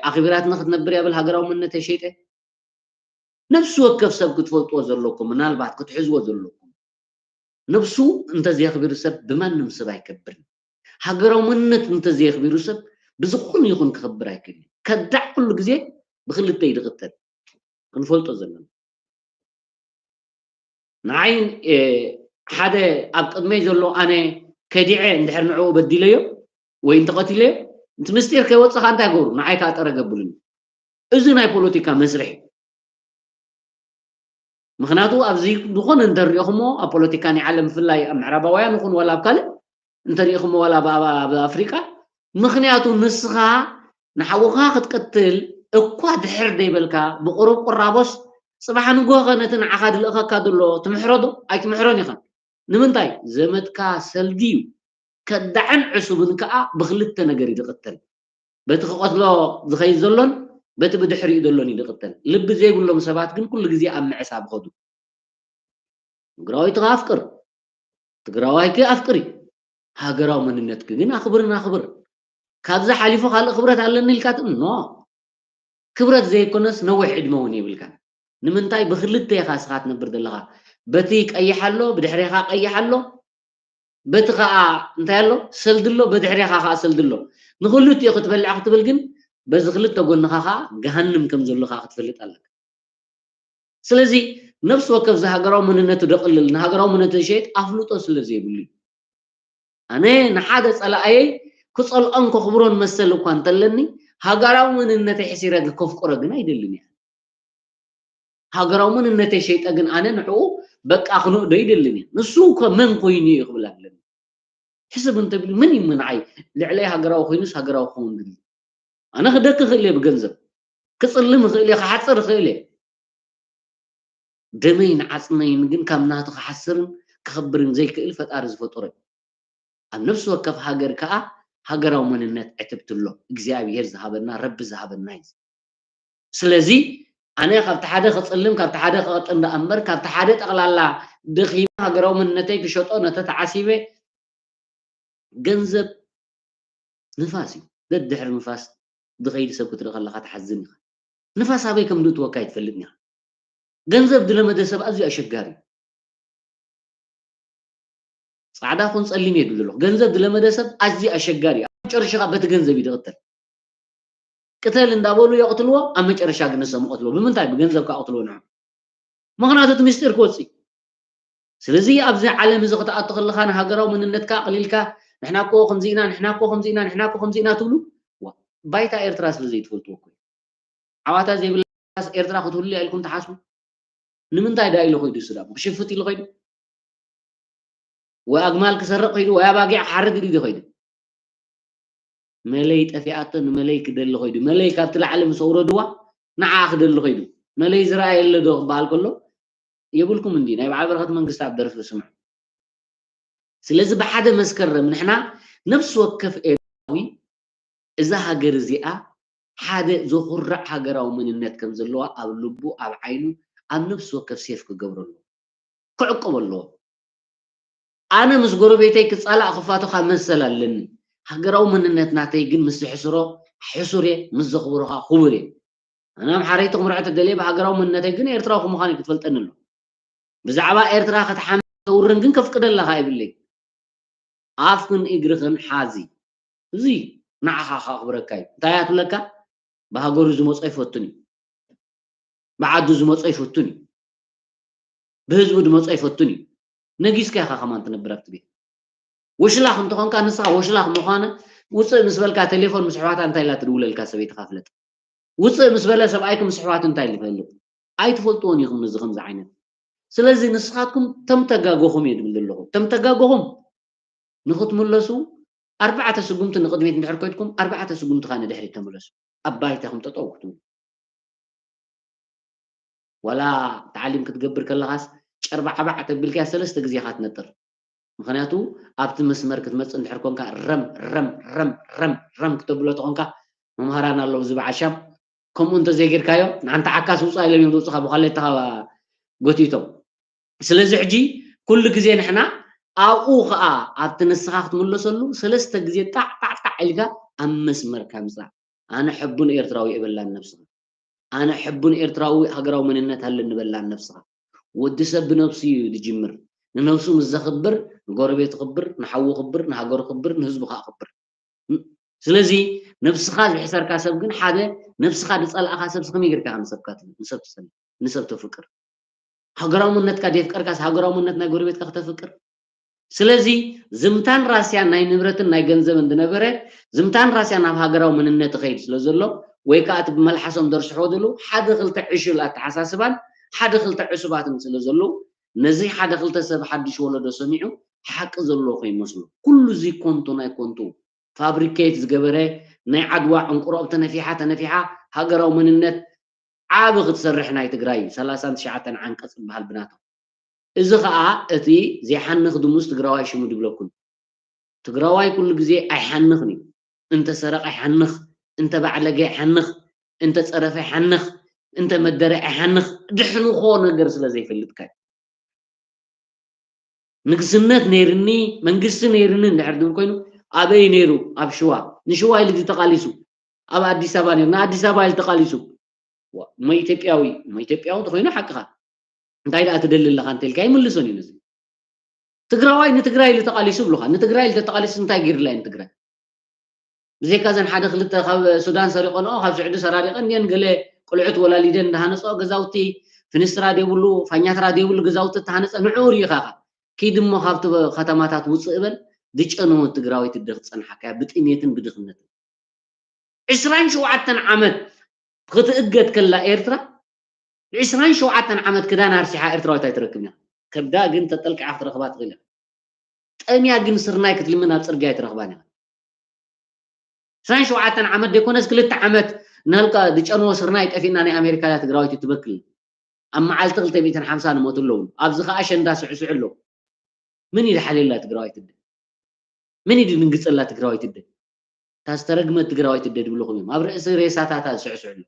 ኣኽቢራትኒ ክትነብር እያ ብል ሃገራዊ መንነተይ ሸይጠ? ነፍሲ ወከፍ ሰብ ክትፈልጥዎ ዘለኩም፣ ምናልባት ክትሕዝዎ ዘለኩም፣ ነፍሱ እንተዘየኽቢሩ ሰብ ብማንም ሰብ ኣይከብርን። ሃገራዊ መንነት እንተዘየኽቢሩ ሰብ ብዝኾነ ይኹን ክኽብር ኣይክእልን። ከዳዕ ኩሉ ግዜ ብክልተ እዩ ዝቕተል። ክንፈልጦ ዘለና። ንዓይ ሓደ ኣብ ቅድመይ ዘሎ ኣነ ከዲዐ እንድሕር ንዕኡ በዲለዮ ወይ እንተቐቲለዮ፣ እቲ ምስጢር ከይወፅእ ከዓ እንታይ ገብሩ? ንዓይ ከዓ ጠረግ ኣብሉኒ። እዚ ናይ ፖለቲካ መስርሕ እዩ። ምኽንያቱ ኣብዚ ዝኾነ እንተሪእኹሞ ኣብ ፖለቲካ ናይ ዓለም ብፍላይ ኣብ ምዕራባውያን ይኹን ዋላ ኣብ ካልእ እንተሪእኹሞ ዋላ ኣብ ኣፍሪቃ፣ ምኽንያቱ ንስኻ ንሓውኻ ክትቀትል እኳ ድሕር ደይበልካ ብቁሩብ ቁራቦስ ጽባሕ ንግሆ ኸ ነቲ ንዓኻ ድልእኸካ ዘሎ ትምሕሮ ዶ ኣይትምሕሮን ኢኻ። ንምንታይ? ዘመድካ ሰልዲ እዩ። ከዳዕን ዕሱብን ከኣ ብኽልተ ነገር እዩ ዝቕተል። በቲ ክቐትሎ ዝኸይድ ዘሎን በቲ ብድሕሪኡ ዘሎን እዩ ዝቕተል። ልቢ ዘይብሎም ሰባት ግን ኩሉ ግዜ ኣብ ምዕሳብ ይኸዱ። ትግራወይቲ ከኣ ኣፍቅር፣ ትግራዋይኪ ኣፍቅሪ፣ ሃገራዊ መንነትኪ ግን ኣኽብርን ኣኽብር። ካብዚ ሓሊፉ ካልእ ክብረት ኣለኒ ኢልካ ትም ኖ። ክብረት ዘይኮነስ ነዊሕ ዕድመ እውን የብልካን። ንምንታይ ብክልተ ኢኻ እስኻ ትነብር ዘለኻ? በቲ ቀይሕ ኣሎ፣ ብድሕሬኻ ቀይሕ ኣሎ፣ በቲ ኸኣ እንታይ ኣሎ? ሰልዲ ኣሎ፣ በድሕሬኻ ኸኣ ሰልዲ ኣሎ። ንኽልቲኡ ክትበልዕ ክትብል ግን በዚ ክልተ ጎንኻ ኸኣ ገሃንም ከም ዘሎ ኸኣ ክትፈልጥ ኣለካ። ስለዚ ነፍሲ ወከፍ እዚ ሃገራዊ መንነቱ ደቕልል፣ ንሃገራዊ መንነቱ ዝሸይጥ ኣፍልጦ ስለ ዘይብሉ እዩ። ኣነ ንሓደ ጸላኣየይ ክጸልኦን ከኽብሮን መሰል እኳ እንተለኒ፣ ሃገራዊ መንነተይ ሕሲረ ከፍቅሮ ግን ኣይደልን እየ። ሃገራዊ መንነተይ ሸይጠ ግን ኣነ ንዕኡ በቃ ክንእዶ ይደልን እየ። ንሱ እኮ መን ኮይኑ እዩ ክብል ኣለኒ። ሕስብ እንተብሉ መን እዩ ንዓይ ልዕለይ ሃገራዊ ኮይኑስ ሃገራዊ ክኸውን ድሊ? ኣነ ክደኪ ክእል እየ ብገንዘብ፣ ክጽልም ክእል እየ፣ ክሓጽር ክእል እየ። ደመይን ዓጽመይን ግን ካብ ናቱ ክሓስርን ክኸብርን ዘይክእል ፈጣሪ ዝፈጠሮ እዩ። ኣብ ነፍሲ ወከፍ ሃገር ከኣ ሃገራዊ መንነት ዕትብቲ ኣሎ። እግዚኣብሄር ዝሃበና፣ ረቢ ዝሃበና እዩ። ስለዚ ኣነ ካብቲ ሓደ ክጽልም፣ ካብቲ ሓደ ክቐጥን ደኣ እምበር፣ ካብቲ ሓደ ጠቕላላ ደኺመ ሃገራዊ መንነተይ ክሸጦ ነተ ተዓሲበ፣ ገንዘብ ንፋስ እዩ። ደድሕሪ ንፋስ ዝኸይድ ሰብ ክትርኢ ከለኻ ትሓዝን ኢኻ። ንፋስ ኣበይ ከም ዝእትወካ ኣይትፈልጥን ኢኻ። ገንዘብ ዝለመደ ሰብ ኣዝዩ ኣሸጋሪ እዩ። ጻዕዳ ኹን ጸሊም እየ ዝብል ዘለኹ። ገንዘብ ዝለመደ ሰብ ኣዝዩ ኣሸጋሪ እዩ። ኣብ መጨረሻ በቲ ገንዘብ እዩ ዝቕተል። ቅተል እንዳበሉ የቕትልዎ፣ ኣብ መጨረሻ ግን ንሶም ይቐትልዎ። ብምንታይ? ብገንዘብ ክቐትልዎ ንዖም። ምኽንያቱ እቲ ምስጢር ክወጽእ እዩ። ስለዚ ኣብዚ ዓለም እዚ ክትኣቱ ከለኻ ንሃገራዊ መንነትካ ኣቕሊልካ ንሕና እኮ ከምዚ ኢና፣ ንሕና እኮ ከምዚ ኢና፣ ንሕና እኮ ከምዚ ኢና ትብሉ። ዋ፣ ባይታ ኤርትራ ስለ ዘይትፈልጥዎ እኮ እዩ። ዓዋታ ዘይብላስ ኤርትራ ክትህሉ እያ ኢልኩም ትሓስቡ? ንምንታይ ደኣ ኢሉ ኸይዱ እሱ ደኣ? ክሽፍጥ ኢሉ ኸይዱ? ወይ ኣግማል ክሰርቕ ኸይዱ? ወይ ኣባጊዕ ክሓርድ ኢሉ ኸይዱ? መለይ ጠፊኣቶ ንመለይ ክደሊ ኸይዱ? መለይ ካብቲ ላዕሊ ምስ ኣውረድዋ ንዓ ክደሊ ኸይዱ? መለይ ዝረኣየ ኣሎ ዶ ክበሃል ከሎ የብልኩም እንዲ ናይ በዓል በረኸት መንግስቲ ኣብ ደርፊ ስምዑ። ስለዚ ብሓደ መስከረም ንሕና ነፍሲ ወከፍ ኤርትራዊ እዛ ሃገር እዚኣ ሓደ ዘኹርዕ ሃገራዊ መንነት ከም ዘለዋ ኣብ ልቡ፣ ኣብ ዓይኑ፣ ኣብ ነፍሲ ወከፍ ሴፍ ክገብሮ ኣለዎ፣ ክዕቆብ ኣለዎ። ኣነ ምስ ጎረቤተይ ክጻላእ ክፋቶ ካብ መሰል ኣለኒ። ሃገራዊ መንነት ናተይ ግን ምስ ዝሕስሮ ሕሱር እየ፣ ምስ ዘኽብሮ ኸኣ ክቡር እየ። ኣነ ኣምሓረይቲ ክምርዖ ተደልየ ብሃገራዊ መንነተይ ግን ኤርትራዊ ከም ምዃነይ ክትፈልጠኒ ኣሎ። ብዛዕባ ኤርትራ ክትሓምን ተውርን ግን ከፍቅደላ ኸኣ የብለይ። ኣፍክን እግርኽን ሓዚ። እዚ ንዓኻ ከኽብረካ እዩ። እንታይ እያ ትብለካ? ብሃገሩ ዝመጾ ኣይፈቱን እዩ። ብዓዱ ዝመጾ ኣይፈቱን እዩ። ብህዝቡ ዝመጾ ኣይፈቱን እዩ። ነጊስካ ኢኻ ከማን ትነብር ኣብቲ ቤት። ወሽላኽ እንተኾንካ ንስኻ ወሽላኽ ምዃነ ውፅእ ምስ በልካ ቴሌፎን ምስ ኣሕዋታ እንታይ ኢላ ትድውለልካ ሰበይትኻ ፍለጥ። ውፅእ ምስ በለ ሰብኣይኪ ምስ ኣሕዋቱ እንታይ ኢሉ ይፈልጥ? ኣይትፈልጥዎን ኢኹም ነዚ ከምዚ ዓይነት። ስለዚ ንስኻትኩም ተምተጋገኹም እየ ዝብል ዘለኹ። ተምተጋገኹም ንኽትምለሱ ኣርባዕተ ስጉምቲ ንቕድሚት እንድሕር ከይድኩም ኣርባዕተ ስጉምቲ ኸኣ ንድሕሪት ተመለሱ። ኣብ ባይታኹም ጠጠው ክትብሉ። ዋላ ተዓሊም ክትገብር ከለኻስ ጨርባዕባዕ ተቢልካ ሰለስተ ግዜ ኢኻ ትነጥር። ምኽንያቱ ኣብቲ መስመር ክትመጽእ እንድሕር ኮንካ ረም ረም ረም ረም ረም ክተብሎ ተኾንካ መምሃራን ኣለዉ እዚ በዓል ሻም ከምኡ እንተዘይጌርካዮ ንሓንቲ ዓካስ ውጻእ ኢሎም እዮም ዝውጽኻ ብኳሌታኻ ጎቲቶም። ስለዚ ሕጂ ኩሉ ግዜ ንሕና ኣብኡ ኸኣ ኣብቲ ንስኻ ክትምለሰሉ ሰለስተ ግዜ ጣዕ ጣዕ ጣዕ ኢልካ ኣብ መስመርካ ምጻእ። ኣነ ሕቡን ኤርትራዊ እየ በላን ነብስኻ። ኣነ ሕቡን ኤርትራዊ ሃገራዊ መንነት ኣለኒ በላን ነብስኻ። ወዲ ሰብ ብነብሱ እዩ ዝጅምር። ንነብሱ ምስ ዘኽብር፣ ንጎረቤቱ ክብር፣ ንሓዉ ክብር፣ ንሃገሩ ክብር፣ ንህዝቡ ከዓ ክብር። ስለዚ ነብስኻ ዝሕሰርካ ሰብ ግን ሓደ ነብስኻ ዝጸላእኻ ሰብ ከመይ ጌርካ ንሰብካ ት-፣ ንሰብ ትጸልእ፣ ንሰብ ተፍቅር? ሃገራዊ መንነትካ ደፍቀርካስ ሃገራዊ መንነት ናይ ጎረቤትካ ክተፍቅር? ስለዚ ዝምታን ራስያን ናይ ንብረትን ናይ ገንዘብን ዝነበረ ዝምታን ራስያን ናብ ሃገራዊ መንነት ይኸይድ ስለ ዘሎ ወይ ከዓ እቲ ብመልሓሶም ዘርስሕዎ ዘለዉ ሓደ ክልተ ዕሹል ኣተሓሳስባን ሓደ ክልተ ዕሱባትን ስለ ዘለዉ ነዚ ሓደ ክልተ ሰብ ሓድሽ ወለዶ ሰሚዑ ሓቂ ዘለዎ ከይመስሎ ኩሉ እዚ ኮንቱ ናይ ኮንቱ ፋብሪኬት ዝገበረ ናይ ዓድዋ ዕንቁሮብ ተነፊሓ ተነፊሓ ሃገራዊ መንነት ዓቢ ክትሰርሕ ናይ ትግራይ ሰላሳን ትሽዓተን ዓንቀጽ ዝበሃል ብናቶም። እዚ ኸኣ እቲ ዘይሓንኽ ድሙስ ትግራዋይ ሽሙ ድብለኩም። ትግራዋይ ኩሉ ግዜ ኣይሓንኽን እዩ። እንተ ሰረቐ ይሓንኽ፣ እንተ ባዕለገ ይሓንኽ፣ እንተ ጸረፈ ይሓንኽ፣ እንተ መደረ ኣይሓንኽ፣ ድሕንኾ ነገር ስለ ዘይፈልጥካ እዩ። ንግስነት ነይርኒ፣ መንግስቲ ነይርኒ እንድሕር ድብል ኮይኑ፣ ኣበይ ነይሩ? ኣብ ሽዋ። ንሽዋ ኢሉ ድዩ ተቓሊሱ? ኣብ ኣዲስ ኣበባ ነይሩ። ንኣዲስ ኣበባ ኢሉ ተቓሊሱ። ዋ፣ እሞ ኢትዮጵያዊ፣ እሞ ኢትዮጵያዊ እንተኾይኑ ሓቅኻ። እንታይ ደኣ ትደሊ ኣለኻ እንተልካ ይምልሶን እዩ ነዚ። ትግራዋይ ንትግራይ ኢሉ ተቓሊሱ ብሉኻ። ንትግራይ ኢሉ ተተቓሊሱ እንታይ ገይሩላ እዩ ንትግራይ? ብዘይካ እዘን ሓደ ክልተ ካብ ሱዳን ሰሪቐንኦ፣ ካብ ስዑዲ ሰራሪቐን እየን ገለ ቆልዑት ወላሊደን እንዳሃነፅኦ ገዛውቲ፣ ፊንስትራ ዘይብሉ፣ ፋኛትራ ዘይብሉ ገዛውቲ እተሃነፀ ንዕኡ ርኢኻ ኢኻ። ኪድ እሞ ካብቲ ከተማታት ውፅእ በል፣ ዝጨነወት ትግራወይቲ እደ ክትፀንሓካ እያ፣ ብጥሜትን ብድኽነትን። ዕስራን ሸውዓተን ዓመት ክትእገድ ከላ ኤርትራ፣ ዕስራን ሸውዓተን ዓመት ክዳን ኣርሲሓ ኤርትራዊት ኣይትረክብን እያ። ከብዳ ግን ተጠልቂዓ ክትረኽባ ትኽእል እያ። ጠምያ ግን ስርናይ ክትልምን ኣብ ጽርግያ ኣይትረኽባን ኢኻ። ዕስራን ሸውዓተን ዓመት ዘይኮነስ ክልተ ዓመት ንህልቃ ዝጨንዎ ስርናይ ጠፊእና ናይ ኣሜሪካ እያ ትግራወይቲ ትበክል። ኣብ መዓልቲ ክልተ ሚእትን ሓምሳን ይሞቱ ኣለዉ። ኣብዚ ኸኣ ኣሸንዳ ስዕስዑ ኣለዉ። መን እዩ ዝሓልየላ ትግራዋይቲ እደ? መን እዩ ዝድንግጸላ ትግራዋይቲ እደ? እታ ዝተረግመት ትግራዋይቲ እደ ድብልኹም እዮም። ኣብ ርእሲ ሬሳታታ ዝስዕስዑ ኣለዉ።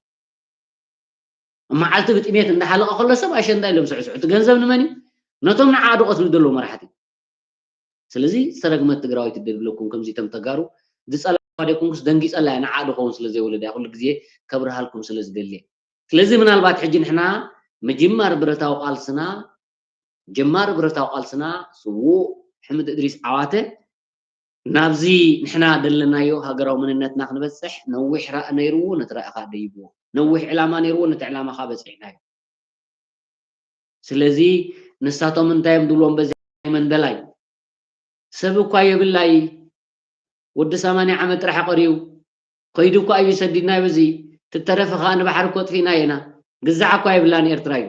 ኣብ መዓልቲ ብጥሜት እንዳሓለቐ ከሎ ሰብ ኣሸንዳ ኢሎም ስዕስዑ። እቲ ገንዘብ ንመን እዩ? ነቶም ንዓ ዶ ቀትሉ ዘለዉ መራሕቲ። ስለዚ ዝተረግመት ትግራወይቲ እደ ድብለኩም ከምዚ እቶም ተጋሩ ዝጸልኣዋ ደይኮንኩስ ደንጊጸላ እያ ንዓ ዶ ኸውን ስለ ዘይወለዳ እያ ኩሉ ግዜ ከብርሃልኩም ስለ ዝደሊ እየ። ስለዚ ምናልባት ሕጂ ንሕና ምጅማር ብረታዊ ቃልስና ጀማሪ ብረታዊ ቃልስና ስዉእ ሕምድ እድሪስ ዓዋተ ናብዚ ንሕና ደለናዮ ሃገራዊ መንነትና ክንበጽሕ ነዊሕ ራእ ነይርዎ፣ ነቲ ራእ ኸኣ ደይብዎ። ነዊሕ ዕላማ ነይርዎ፣ ነቲ ዕላማ ኸኣ በጺሕናዮ። ስለዚ ንሳቶም እንታይ እዮም ድብልዎም በዚ መንደላይ? ሰብ እኳ የብላይ፣ ወዲ ሰማንያ ዓመት ጥራሕ ቀርዩ፣ ከይዱ እኳ እዩ ሰዲድናዮ በዚ፣ ትተረፈ ኸኣ ንባሕሪ እኮ ኣጥፊእናዮ ኢና። ግዛዕ እኳ የብላን ኤርትራ እዩ።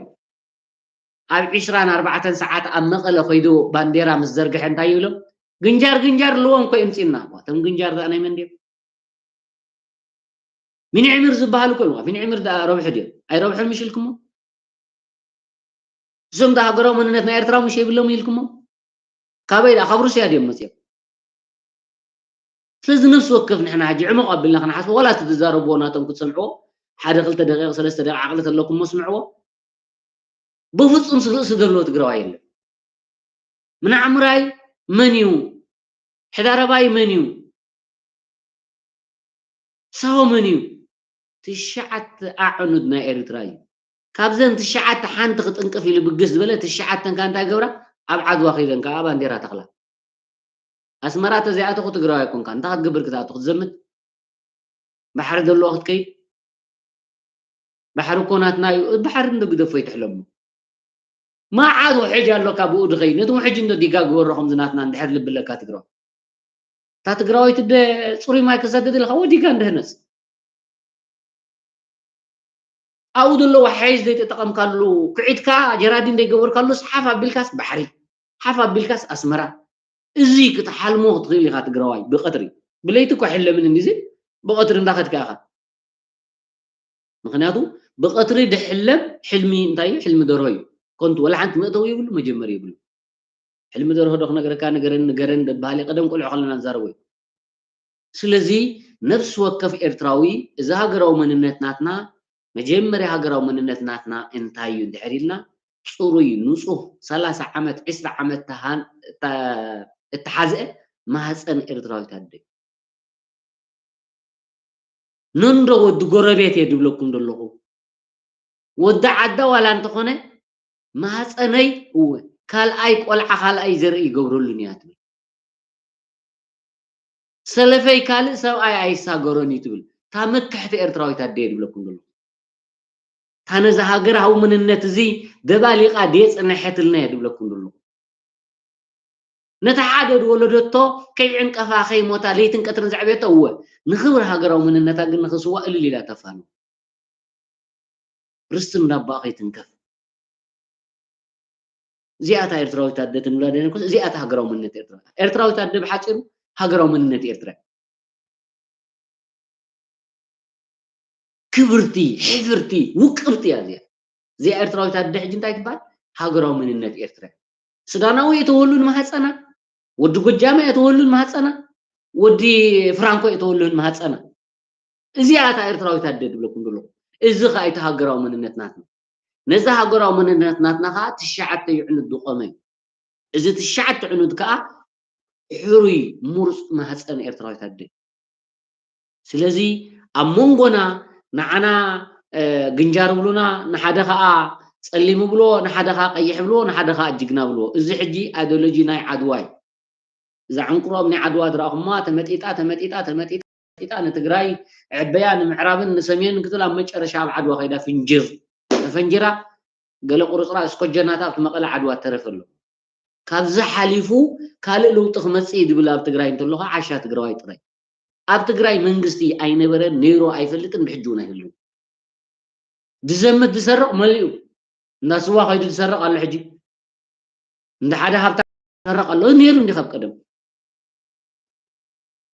ኣብ ዕስራን ኣርባዕተን ሰዓት ኣብ መቐለ ከይዱ ባንዴራ ምስ ዘርግሐ እንታይ ይብሎም? ግንጃር ግንጃር ኣለዎም እኮ የምፅእና እኮ። እቶም ግንጃር ደኣ ናይ መን ድዮም? ሚኒ ዕምር ዝበሃል እኮ እዮም። ሚኒ ዕምር ደኣ ረብሑ ድዮም? ኣይረብሑን ምሽ ኢልኩሞ? እዞም ደኣ ሃገራዊ መንነት ናይ ኤርትራ ምሽ የብሎም ኢልኩሞ? ካበይ ደኣ? ካብ ሩስያ ድዮም መፅኦም? ስለዚ ነፍሲ ወከፍ ንሕና ሕጂ ዕሙቕ ኣቢልና ክንሓስቦ፣ ዋላ እቲ ዝዛረብዎ ናቶም ክትሰምዕዎ፣ ሓደ ክልተ ደቂቕ፣ ሰለስተ ደቂቕ ዓቕሊ ተለኩም እሞ ስምዕዎ። ብፍጹም ስ-፣ ርእሲ ዘለዎ ትግራዋይ የለን። ምናዕምራይ መን እዩ? ሕዳረባይ መን እዩ? ሳሆ መን እዩ? ትሽዓተ ኣዕኑድ ናይ ኤርትራ እዩ። ካብዘን ትሽዓተ ሓንቲ ክጥንቅፍ ኢሉ ብግስ ዝበለ፣ ትሽዓተን ከኣ እንታይ ገብራ? ኣብ ዓድዋ ከይደን ከኣ ባንዴራ ተኽላ። ኣስመራ ተዘይኣተኹ ትግራዋይ ኣይኮንካን። እንታይ ክትገብር ክትኣቱ? ክትዘምት? ባሕሪ ዘለዎ ክትከይድ? ባሕሪ እኮ ናትና እዩ። ባሕሪ እንዶ ግደፎ ይትሕለሞ። መዓት ውሕጅ ኣሎ ካብ ብኡ ድኸይድ። ነቲ ውሕጅ እንዶ ዲጋ ግበሮ ከምዚ ናትና እንድሕር ልቢ ኣለካ ትግራዋይ። እታ ትግራወይቲ ደ-፣ ጽሩይ ማይ ክሰድድ ኢልካ ወዲጋ እንድህነጽ። ኣብኡ ዘሎ ዋሕዝ ዘይተጠቐምካሉ፣ ኩዒትካ ጀራዲን ዘይገበርካሉስ ሓፍ ኣቢልካስ ባሕሪ፣ ሓፍ ኣቢልካስ ኣስመራ። እዚ ክትሓልሞ ክትኽእል ኢኻ ትግራዋይ ብቐትሪ። ብለይቲ እኮ ኣይሕለምን እንዲዚ፣ ብቐትሪ እንዳኸድካ ኢኻ። ምኽንያቱ ብቐትሪ ድሕለም ሕልሚ እንታይ እዩ? ሕልሚ ደርሆ እዩ። ከንቱ፣ ወላ ሓንቲ መእተዊ የብሉ፣ መጀመሪ የብሉ። ሕልሚ ደርሆ ዶ ክነግረካ? ንገረኒ፣ ንገረኒ ደበሃሊ ቀደም ቆልዑ ከለና ንዛረቦ እዩ። ስለዚ ነፍሲ ወከፍ ኤርትራዊ እዚ ሃገራዊ መንነት ናትና፣ መጀመርያ ሃገራዊ መንነት ናትና እንታይ እዩ እንድሕር ኢልና፣ ጽሩይ፣ ንጹህ፣ ሰላሳ ዓመት፣ ዕስራ ዓመት ተሃን-፣ እተ-፣ እተሓዝአ ማህጸን ኤርትራዊት ኣደ እዩ። ነንዶ ወዲ ጎረቤት እየ ድብለኩም ዘለኹ። ወዲ ዓዳ ዋላ እንተኾነ ማህፀነይ እወ ካልኣይ ቆልዓ ካልኣይ ዘርኢ ይገብረሉን እያ ትብል። ሰለፈይ ካልእ ሰብኣይ ኣይሳገሮን እዩ ትብል። እታ ምክሕቲ ኤርትራዊት ኣደ እየ ድብለኩም ዘለኹ። እታ ነዚ ሃገራዊ መንነት እዚ ደባሊቓ ድየ ጽነሐትልና እየ ድብለኩም ዘለኹ። ነታ ሓደ ዝወለደቶ ከይዕንቀፋ ከይሞታ ለይትን ቀትርን ዘዕበየቶ እወ ንኽብሪ ሃገራዊ መንነታ ግን ንኽስዋ እልል ኢላ ተፋኑ። ርስቲ እንዳባኣ ከይትንከፍ። እዚኣታ ኤርትራዊት ኣደ ትንብላ ደነኩስ እዚኣታ ሃገራዊ መንነት ኤርትራ። ኤርትራዊት ኣደ ብሓጺሩ ሃገራዊ መንነት ኤርትራ። ክብርቲ፣ ሕፍርቲ፣ ውቅብቲ እያ እዚኣ። እዚኣ ኤርትራዊት ኣደ ሕጂ እንታይ ትበሃል? ሃገራዊ መንነት ኤርትራ። ሱዳናዊ እየ ተወሉ ንማህፀና፣ ወዲ ጎጃመ እየ ተወሉ ንማህፀና፣ ወዲ ፍራንኮ እየ ተወሉ ንማህፀና። እዚኣ እታ ኤርትራዊት ኣደ ድብለኩም ዘለኹ። እዚ ኸኣ እቲ ሃገራዊ መንነት ናትና። ነዚ ሃገራዊ መንነት ናትና ኸኣ ትሽዓተ ይዕኑድ ዝቆመ እዩ። እዚ ትሽዓተ ዕኑድ ከኣ ሕሩይ ሙሩፅ ማህፀን ኤርትራዊት ኣደ። ስለዚ ኣብ መንጎና ንዓና ግንጃር ብሉና፣ ንሓደ ኸኣ ጸሊም ብልዎ፣ ንሓደ ኸኣ ቀይሕ ብልዎ፣ ንሓደ ኸኣ ጅግና ብልዎ። እዚ ሕጂ ኣይዲዮሎጂ ናይ ዓድዋ እዩ። እዛ ዕንቁሮም ናይ ዓድዋ ዝረኣኹማ ተመጢጣ ተመጢጣ ተመጢጣ ንትግራይ ዕበያ ንምዕራብን ንሰሜንን ክትብል ኣብ መጨረሻ ኣብ ዓድዋ ከይዳ ፍንጅር ተፈንጅራ ገለ ቁርፅራፅ እስኮጀናታ ኣብቲ መቐለ ዓድዋ ተረፈ ኣሎ። ካብዚ ሓሊፉ ካልእ ለውጢ ክመፅእ እዩ ዝብል ኣብ ትግራይ እንተሎ ከዓ ዓሻ ትግራዋይ ጥራይ። ኣብ ትግራይ መንግስቲ ኣይነበረን፣ ነይሩ ኣይፈልጥን፣ ብሕጂ እውን ኣይህልውን። ዝዘምት ዝሰርቕ መሊኡ። እንዳ ስዋ ከይዱ ዝሰርቕ ኣሎ ሕጂ። እንዳ ሓደ ሃብታ ዝሰርቕ ኣሎ። ነይሩ እንዲ ካብ ቀደም።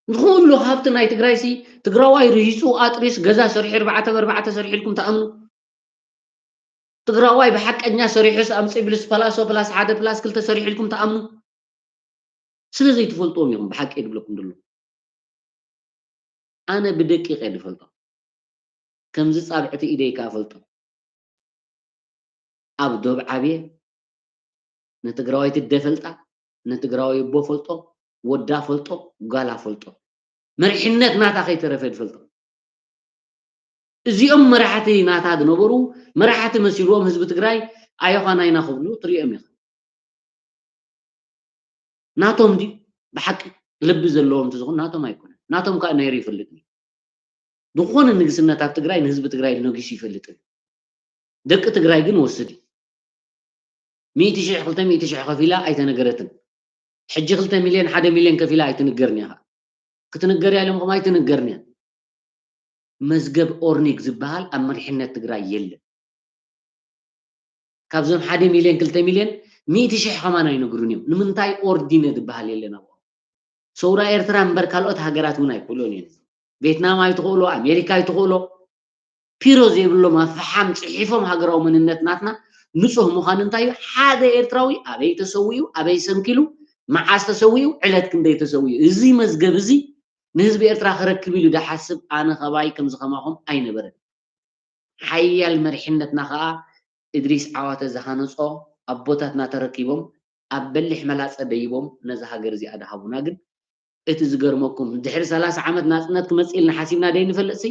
ንኩሉ ሃብቲ ናይ ትግራይ ሲ ትግራዋይ ርሂፁ ኣጥሪስ ገዛ ሰሪሑ ኣርባዕተ ብኣርባዕተ ሰሪሑ ኢልኩም ትኣምኑ? ትግራዋይ ብሓቀኛ ሰሪሑስ ኣምፂ ብልስ ፓላሶ ፕላስ ሓደ ፕላስ ክልተ ሰሪሑ ኢልኩም ትኣምኑ? ስለ ዘይትፈልጥዎም ኢኹም ብሓቂ ድብለኩም ደሎ። ኣነ ብደቂቕ እየ ድፈልጦ። ከምዚ ጻብዕቲ ኢደይ ከኣ ፈልጦ። ኣብ ዶብ ዓብየ ንትግራዋይቲ ኣደ ፈልጣ፣ ንትግራዋይ ኣቦ ፈልጦ፣ ወዳ ፈልጦ፣ ጓላ ፈልጦ። መሪሕነት ናታ ከይተረፈ ድፈልጦ። እዚኦም መራሕቲ ናታ ዝነበሩ መራሕቲ መሲልዎም ህዝቢ ትግራይ ኣዮኻ ናይና ክብሉ ትሪኦም ኢኻ። ናቶም ድዩ ብሓቂ ልቢ ዘለዎም እንተዝኾኑ ናቶም ኣይኮነን። ናቶም ከዓ ነይሩ ይፈልጥ እዩ። ዝኾነ ንግስነት ኣብ ትግራይ ንህዝቢ ትግራይ ነጊሱ ይፈልጥ እዩ። ደቂ ትግራይ ግን ወስድ እዩ። ሚእቲ ሽሕ ክልተ ሚእቲ ሽሕ ከፊላ ኣይተነገረትን። ሕጂ ክልተ ሚልዮን ሓደ ሚልዮን ከፊላ ኣይትንገርን እያ። ክትንገር እያ ኢሎም ከም ኣይትንገርን እያ። መዝገብ ኦርኒግ ዝበሃል ኣብ መሪሕነት ትግራይ የለን። ካብዞም ሓደ ሚልዮን ክልተ ሚልዮን ሚእቲ ሽሕ ከማን ኣይነግሩን እዮም። ንምንታይ ኦርዲነ ዝበሃል የለን ኣብኦም። ሰውራ ኤርትራ እምበር ካልኦት ሃገራት እውን ኣይክእሉን እዮም። ቬትናም ኣይትኽእሎ፣ ኣሜሪካ ኣይትኽእሎ። ፒሮ ዘይብሎም ኣብ ፈሓም ጽሒፎም ሃገራዊ መንነት ናትና ንጹህ ምዃኑ እንታይ እዩ? ሓደ ኤርትራዊ ኣበይ ተሰዊኡ፣ ኣበይ ሰንኪሉ፣ መዓስ ተሰዊኡ፣ ዕለት ክንደይ ተሰዊኡ። እዚ መዝገብ እዚ ንህዝቢ ኤርትራ ክረክብ ኢሉ ዝሓስብ ኣነ ከባይ ከምዚ ከማኹም ኣይነበረን። ሓያል መሪሕነትና ከኣ እድሪስ ዓዋተ ዝሃነጾ ኣቦታትና ተረኪቦም ኣብ በሊሕ መላጸ ደይቦም ነዛ ሃገር እዚኣ ድሃቡና። ግን እቲ ዝገርመኩም ድሕሪ ሰላሳ ዓመት ናጽነት ክመጽእ ኢልና ሓሲብና ደይንፈልጥሲ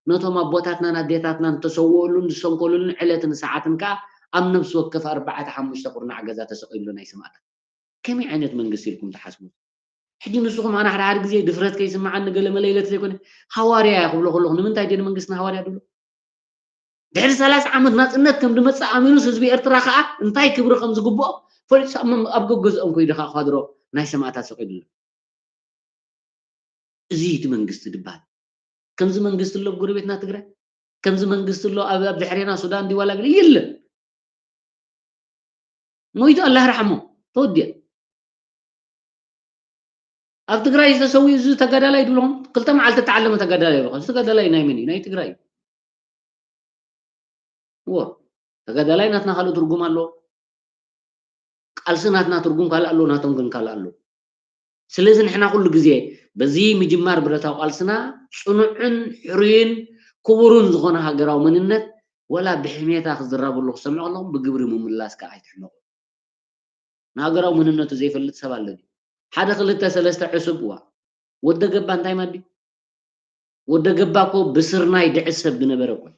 ነቶም ኣቦታትናን ኣዴታትናን ዝተሰወኡሉን ዝሰንከሉሉን ዕለትን ሰዓትን ከኣ ኣብ ነብሲ ወከፍ ኣርባዕተ ሓሙሽተ ኩርናዕ ገዛ ተሰቒሉ ናይ ሰማእታት። ከመይ ዓይነት መንግስቲ ኢልኩም ትሓስቡ? ሕጂ ንስኹም ኣነ ሓደ ሓደ ግዜ ድፍረት ከይስምዓኒ ገለ መለ ኢለ ዘይኮነ ሃዋርያ እየ ክብሎ ከለኹ ንምንታይ ድየ ንመንግስትና ሃዋርያ ድብሎ? ድሕሪ ሰላሳ ዓመት ናጽነት ከም ዝመጽእ ኣሚኑስ ህዝቢ ኤርትራ ከኣ እንታይ ክብሪ ከም ዝግብኦ ፈሊጡ ኣብ መም- ኣብ ገገዝኦም ከይዱ ከኣ ኳድሮ ናይ ሰማእታት ሰቒሉ ኣሎ። እዚ እቲ መንግስቲ ዝበሃል ከምዚ መንግስቲ ኣሎ ኣብ ጎረቤትና ትግራይ ከምዚ መንግስቲ ኣሎ ኣብ ኣብ ድሕሬና ሱዳን ድዩ ዋላ ገለ የለን። ሞይቱ ኣላህ ርሓሞ ተወዲአ። ኣብ ትግራይ ዝተሰውዩ እዚ ተጋዳላይ ድብልኹም ክልተ መዓልቲ ተዓለመ ተጋዳላይ ይብልኹም። እዚ ተጋዳላይ ናይ መን እዩ? ናይ ትግራይ እዩ። እዎ ተጋዳላይ ናትና ካልእ ትርጉም ኣለዎ። ቃልሲ ናትና ትርጉም ካልእ ኣለዎ፣ ናቶም ግን ካልእ ኣለዎ። ስለዚ ንሕና ኩሉ ግዜ በዚ ምጅማር ብረታዊ ቃልስና ጽኑዕን ሕሩይን ክቡርን ዝኾነ ሃገራዊ መንነት ወላ ብሕሜታ ክዝረብ ኣለኹ ክሰምዕ ከለኹ ብግብሪ ምምላስ ከዓ ኣይትሕመቑ። ንሃገራዊ መንነቱ ዘይፈልጥ ሰብ ኣሎ ድዩ? ሓደ ክልተ ሰለስተ ዕሱብ እዋ ወደ ገባ እንታይ ማዲ ወደ ገባ እኮ ብስርናይ ድዕስ ሰብ ዝነበረ እኮ እዩ።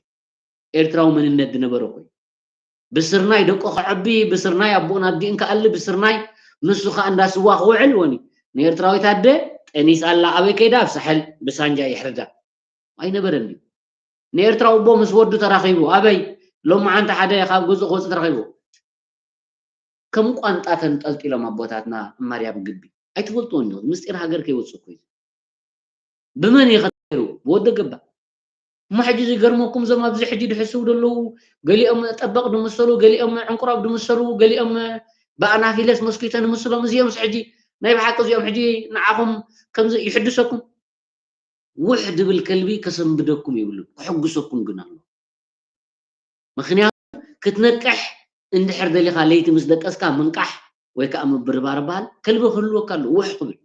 ኤርትራዊ መንነት ዝነበረ እኮ እዩ። ብስርናይ ደቁ ከዐቢ፣ ብስርናይ ኣቦኡን ኣዲኡን ክኣሊ፣ ብስርናይ ንሱ ከዓ እንዳ ስዋ ክውዕል ወኒ ንኤርትራዊት ኣደ ጠኒሳ ኣላ። ኣበይ ከይዳ? ኣብ ሳሕል ብሳንጃ የሕርዳ። ኣይነበረን ድዩ? ንኤርትራዊ ኣቦ ምስ ወዱ ተራኺቡ ኣበይ? ሎማዓንቲ ሓደ ካብ ገዝኡ ክወፅእ ተራኺቡ። ከም ቋንጣ ተንጠልጢሎም ኣቦታትና እማርያ ብግቢ ኣይትፈልጥዎን ዶ? ምስጢር ሃገር ከይወፅእ እኮ እዩ። ብመን እዩ ኸተይሩ? ብወደ ገባ። እሞ ሕጂ ዝገርመኩም እዞም ኣብዚ ሕጂ ድሕስው ዘለዉ ገሊኦም ጠበቕ ድምሰሉ፣ ገሊኦም ዕንቁራብ ድምሰሉ፣ ገሊኦም ብኣናፊለስ መስኪቶ ንምስሎም። እዚኦምስ ሕጂ ናይ ብሓቂ እዚኦም ሕጂ ንዓኹም ከምዚ ይሕድሰኩም? ውሕ ድብል ከልቢ ከሰንብደኩም የብሉን፣ ከሕጉሰኩም ግን ኣሎ። ምኽንያቱ ክትነቅሕ እንድሕር ደሊኻ ለይቲ ምስ ደቀስካ ምንቃሕ ወይ ከዓ ምብርባር በሃል ከልቢ ክህልወካ ኣሎ ውሕ ክብል።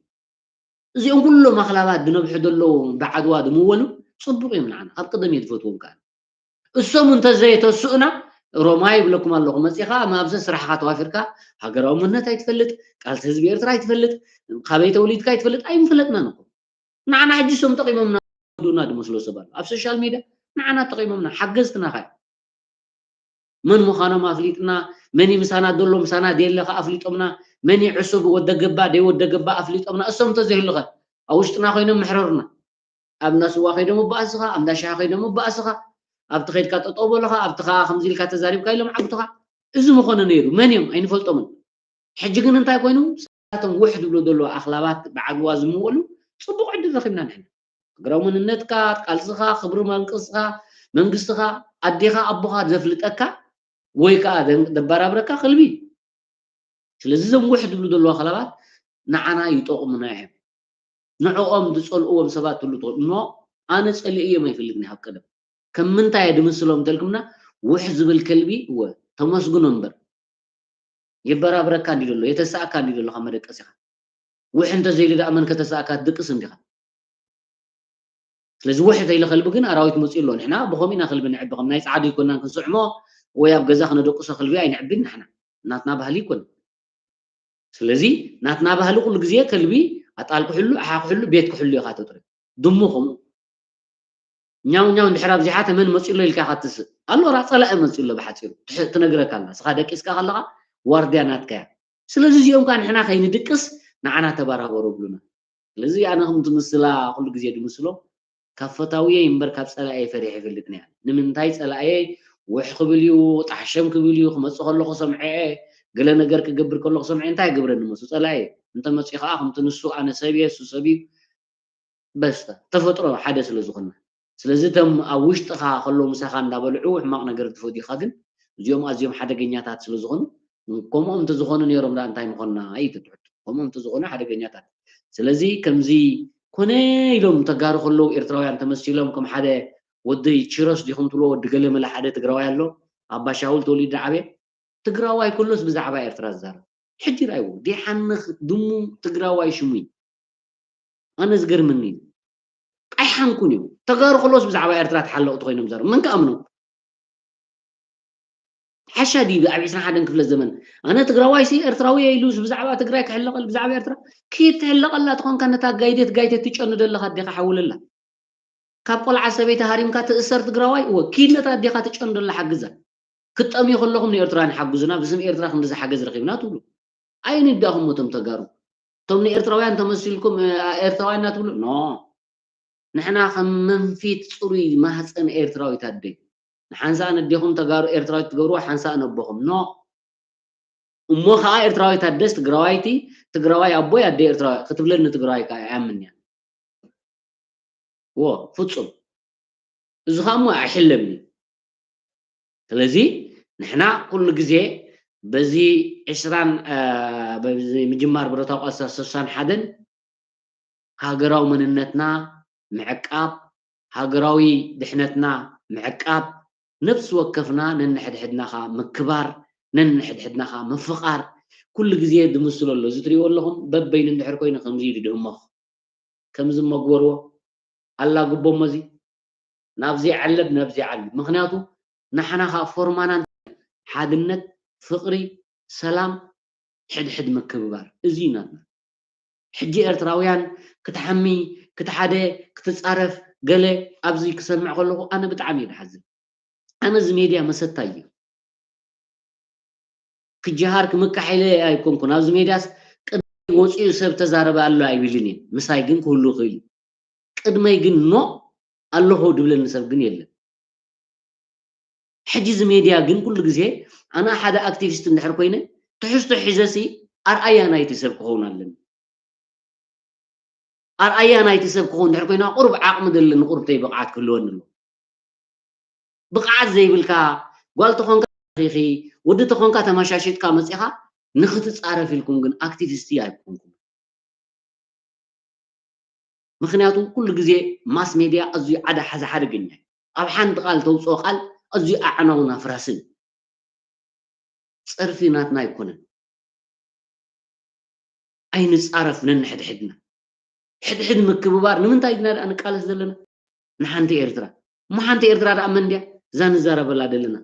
እዚኦም ኩሎም ኣኽላባት ድነብሑ ዘለዉ ብዓድዋ ድምወሉ ፅቡቕ እዮም ንዓና፣ ካብ ቀደም እየ ዝፈትዎም ከዓ። እሶም እንተዘየተስኡና ሮማ ይብለኩም ኣለኹ መፂኻ ማብሰ ስራሕኻ ተዋፊርካ ሃገራዊ መንነት ኣይትፈልጥ፣ ቃልሲ ህዝቢ ኤርትራ ኣይትፈልጥ፣ ካበይ ተወሊድካ ኣይትፈልጥ፣ ኣይምፈለጥናን እኮ። ንዓና ሕጂ እሶም ጠቒሞምና ዱና ድመስሎ ሰብ ኣሎ ኣብ ሶሻል ሚድያ። ንዓና ጠቒሞምና ሓገዝትና ኸ መን ምዃኖም ኣፍሊጥና፣ መን ምሳና ዘሎ ምሳና ደየለ ኸ ኣፍሊጦምና፣ መን ዕሱብ ወደ ገባ ደይ ወደ ገባ ኣፍሊጦምና። እሶም እንተዘይህሉ ኸ ኣብ ውሽጥና ኮይኖም ምሕረሩና። ኣብ እንዳ ስዋ ከይዶም እባእስኻ፣ ኣብ እንዳ ሻሂ ከይዶም እባእስኻ፣ ኣብቲ ከይድካ ጠጠው በለኻ፣ ኣብቲ ኸዓ ከምዚ ኢልካ ተዛሪብካ ኢሎም ዓግቱኻ። እዚ ምኾነ ነይሩ። መን እዮም? ኣይንፈልጦምን። ሕጂ ግን እንታይ ኮይኑ? እቶም ውሕ ዝብሉ ዘለዉ ኣኽላባት ብዓድዋ ዝምወሉ ፅቡቕ ዕድል ረኺብና ንሕና። ሃገራዊ መንነትካ፣ ቃልስኻ፣ ክብሪ መንቅስኻ፣ መንግስትኻ፣ ኣዴኻ፣ ኣቦኻ ዘፍልጠካ ወይ ከዓ ዘን-፣ ዘበራብረካ ከልቢ። ስለዚ እዞም ውሕ ዝብሉ ዘለዉ ኣኽላባት ንዓና ይጠቕሙና እዮም። ንዕኦም ዝፀልእዎም ሰባት ትህሉ ትኾኑ እሞ ኣነ ፀሊእዮም ኣይፈልጥን እየ ካብ ቀደም። ከም ምንታይ እየ ድምስሎም እንተልኩምና ውሕ ዝብል ከልቢ እወ ተመስግኖ እምበር የበራብረካ እንዲ ዘሎ የተሳእካ እንዲ ዘሎ ካብ መደቀሲኻ ውሕ እንተዘይሉ ደኣ መን ከተሳእካ ትድቅስ እንዲኻ። ስለዚ ውሕ ተይለ ከልቢ ግን ኣራዊት መፅኡ ኣሎ። ንሕና ብኸምኡ ኢና ከልቢ ንዕቢ ከም ናይ ፃዕዱ ይኮናን ክንስዕሞ ወይ ኣብ ገዛ ክነደቅሶ ከልቢ ኣይንዕብን ንሕና ናትና ባህሊ ይኮን። ስለዚ ናትና ባህሊ ኩሉ ግዜ ከልቢ ኣጣል ክሕሉ ኣሓ ክሕሉ ቤት ክሕሉ ኢኻ ተጥሪ ድሙ ከምኡ ኛው ኛው እንድሕር ኣብዚሓ ተመን መፂሎ ኢልካ ኢኻ ትስእ ኣሎ ራ ፀላኢ መፂሎ ብሓፂሩ ትነግረካ ኣላ ስኻ ደቂስካ ከለኻ ዋርድያ ናትካ እያ። ስለዚ እዚኦም ከዓ ንሕና ከይንድቅስ ንዓና ተበራበሩ ብሉና። ስለዚ ኣነ ከም ትምስላ ኩሉ ግዜ ድምስሎ ካብ ፈታውየይ እምበር ካብ ፀላእየ ፈሪሐ ይፈልጥን እያ። ንምንታይ ፀላእየይ ውሕ ክብል እዩ ጣሕሸም ክብል እዩ ክመፅእ ከሎ ክሰምዐ ገለ ነገር ክገብር ከሎ ክሰምዐ እንታይ ይገብረኒ መሱ ፀላእየ እንተመፅኡ ከዓ ከምቲ ንሱ ኣነ ሰብ እየ እሱ ሰብ እዩ በስተ ተፈጥሮ ሓደ ስለ ዝኾንና ስለዚ እቶም ኣብ ውሽጥኻ ከለዉ ምሳኻ እንዳበልዑ ሕማቕ ነገር ትፈትዩኻ ግን እዚኦም ኣዝዮም ሓደገኛታት ስለ ዝኾኑ ከምኦም እንተዝኾኑ ነይሮም ደኣ እንታይ ምኾንና እዩ እቲ ትሕቱ ከምኦም እንተዝኾኑ ሓደገኛታት ስለዚ ከምዚ ኮነ ኢሎም ተጋሩ ከለዉ ኤርትራውያን ተመሲሎም ከም ሓደ ወዲ ቺሮስ ዲኹም ትብሎ ወዲ ገለመለ ሓደ ትግራዋይ ኣሎ ኣባ ሻውል ተወሊዱ ዓብየ ትግራዋይ ከሎስ ብዛዕባ ኤርትራ ዝዛረብ ሕጂ ርኣይዎ ዲሓንኽ ድሙ ትግራዋይ ሽሙ እዩ ኣነ ዝገርመኒ እዩ ኣይሓንኩን እዩ ተጋሩ ከሎስ ብዛዕባ ኤርትራ ተሓለቕቲ ኮይኖም ዘረብ መን ክኣምኖ ሓሻ ድዩ ኣብ ዕስራን ሓደን ክፍለ ዘመን ኣነ ትግራዋይ ሲ ኤርትራዊ እየ ኢሉ ብዛዕባ ትግራይ ክሕለቐል ብዛዕባ ኤርትራ ክትሕለቐላ ትኾንካ ነታ ጋይደት ጋይደት ትጨኑ ዘለኻ ኣዴኻ ሓውለላ ካብ ቆልዓ ሰበይቲ ሃሪምካ ትእሰር ትግራዋይ እወ ኪድ ነታ ኣዴኻ ትጨኑ ዘላ ሓግዛ ክትጠምዩ ከለኹም ንኤርትራውያን ሓግዙና ብስም ኤርትራ ክንዲ ዝሓገዝ ረኺብና ትብሉ ኣይንዳኹም እቶም ተጋሩ እቶም ንኤርትራውያን ተመሲልኩም ኤርትራውያን እናትብሉ ኖ ንሕና ከም መንፊት ፅሩይ ማህፀን ኤርትራዊት ኣደይ ንሓንሳእ ነዴኹም ተጋሩ ኤርትራዊት ትገብርዎ ሓንሳእ ነቦኹም ኖ እሞ ከዓ ኤርትራዊት ኣደስ ትግራዋይቲ ትግራዋይ ኣቦይ ኣደ ኤርትራዊ ክትብለኒ ትግራዋይ ከዓ ኣይኣምን እያ ዎ ፍፁም እዚ ከዓ እሞ ኣይሕለምን እዩ ስለዚ ንሕና ኩሉ ግዜ በዚ ዕስራን ምጅማር ብረታዊ ቃልሲ ስሳን ሓደን ሃገራዊ መንነትና ምዕቃብ፣ ሃገራዊ ድሕነትና ምዕቃብ፣ ነብሲ ወከፍና ነንሕድሕድና ኸኣ ምክባር፣ ነንሕድሕድና ኸኣ ምፍቓር ኩሉ ግዜ ድምስሎ ኣሎ። እዚ ትሪእዎ ኣለኹም፣ በበይኑ እንድሕር ኮይኑ ከምዚ ኢሉ ድእመኽ። ከምዚ እሞ ግበርዎ፣ ኣላግቦ እሞ እዚ ናብዚ ይዓለብ ናብዚ ይዓልብ። ምኽንያቱ ንሕና ኸኣ ፎርማና ሓድነት፣ ፍቕሪ፣ ሰላም፣ ሕድሕድ ምክብባር እዚ እዩ ናትና። ሕጂ ኤርትራውያን ክትሓሚ ክትሓደ ክትጻረፍ ገለ ኣብዚ ክሰምዕ ከለኹ ኣነ ብጣዕሚ እየ ዝሓዝን። ኣነ እዚ ሜድያ መሰታይ እዩ። ክጀሃር ክምካሕ ኢለ ኣይኮንኩን። ኣብዚ ሜድያስ ቅድመይ ወፂኡ ሰብ ተዛረበ ኣሎ ኣይብልን እየ። ምሳይ ግን ክህሉ ይኽእል እዩ። ቅድመይ ግን ኖ ኣለኹ ድብለኒ ሰብ ግን የለን። ሕጂ እዚ ሜድያ ግን ኩሉ ግዜ ኣነ ሓደ ኣክቲቪስት እንድሕር ኮይነ ትሕዝቶ ሒዘሲ ኣርኣያ ናይቲ ሰብ ክኸውን ኣለኒ። ኣርኣያ ናይቲ ሰብ ክኸውን እንድሕር ኮይና ቁሩብ ዓቕሚ ዘለኒ ቁሩብተይ ብቕዓት ክህልወኒ ኣለዎ። ብቕዓት ዘይብልካ ጓል ተኾንካ ኺኺ ወዲ ተኾንካ ተመሻሽጥካ መፂኻ ንኽትፃረፍ ኢልኩም ግን ኣክቲቪስቲ ኣይኮንኩም። ምክንያቱ ኩሉ ግዜ ማስ ሜድያ ኣዝዩ ዓደ ሓዚ ሓደገኛ እዩ። ኣብ ሓንቲ ቃል ተውፅኦ ቃል ኣዝዩ ኣዕናውን ኣፍራስን። ፀርፊ ናትና ኣይኮነን። ኣይንፃረፍ ነንሕድሕድና። ሕድሕድ ምክብባር ንምንታይ ኢና ደኣ ንቃለስ ዘለና? ንሓንቲ ኤርትራ። እሞ ሓንቲ ኤርትራ ደኣ መን ድያ እዛ ንዛረበላ ዘለና?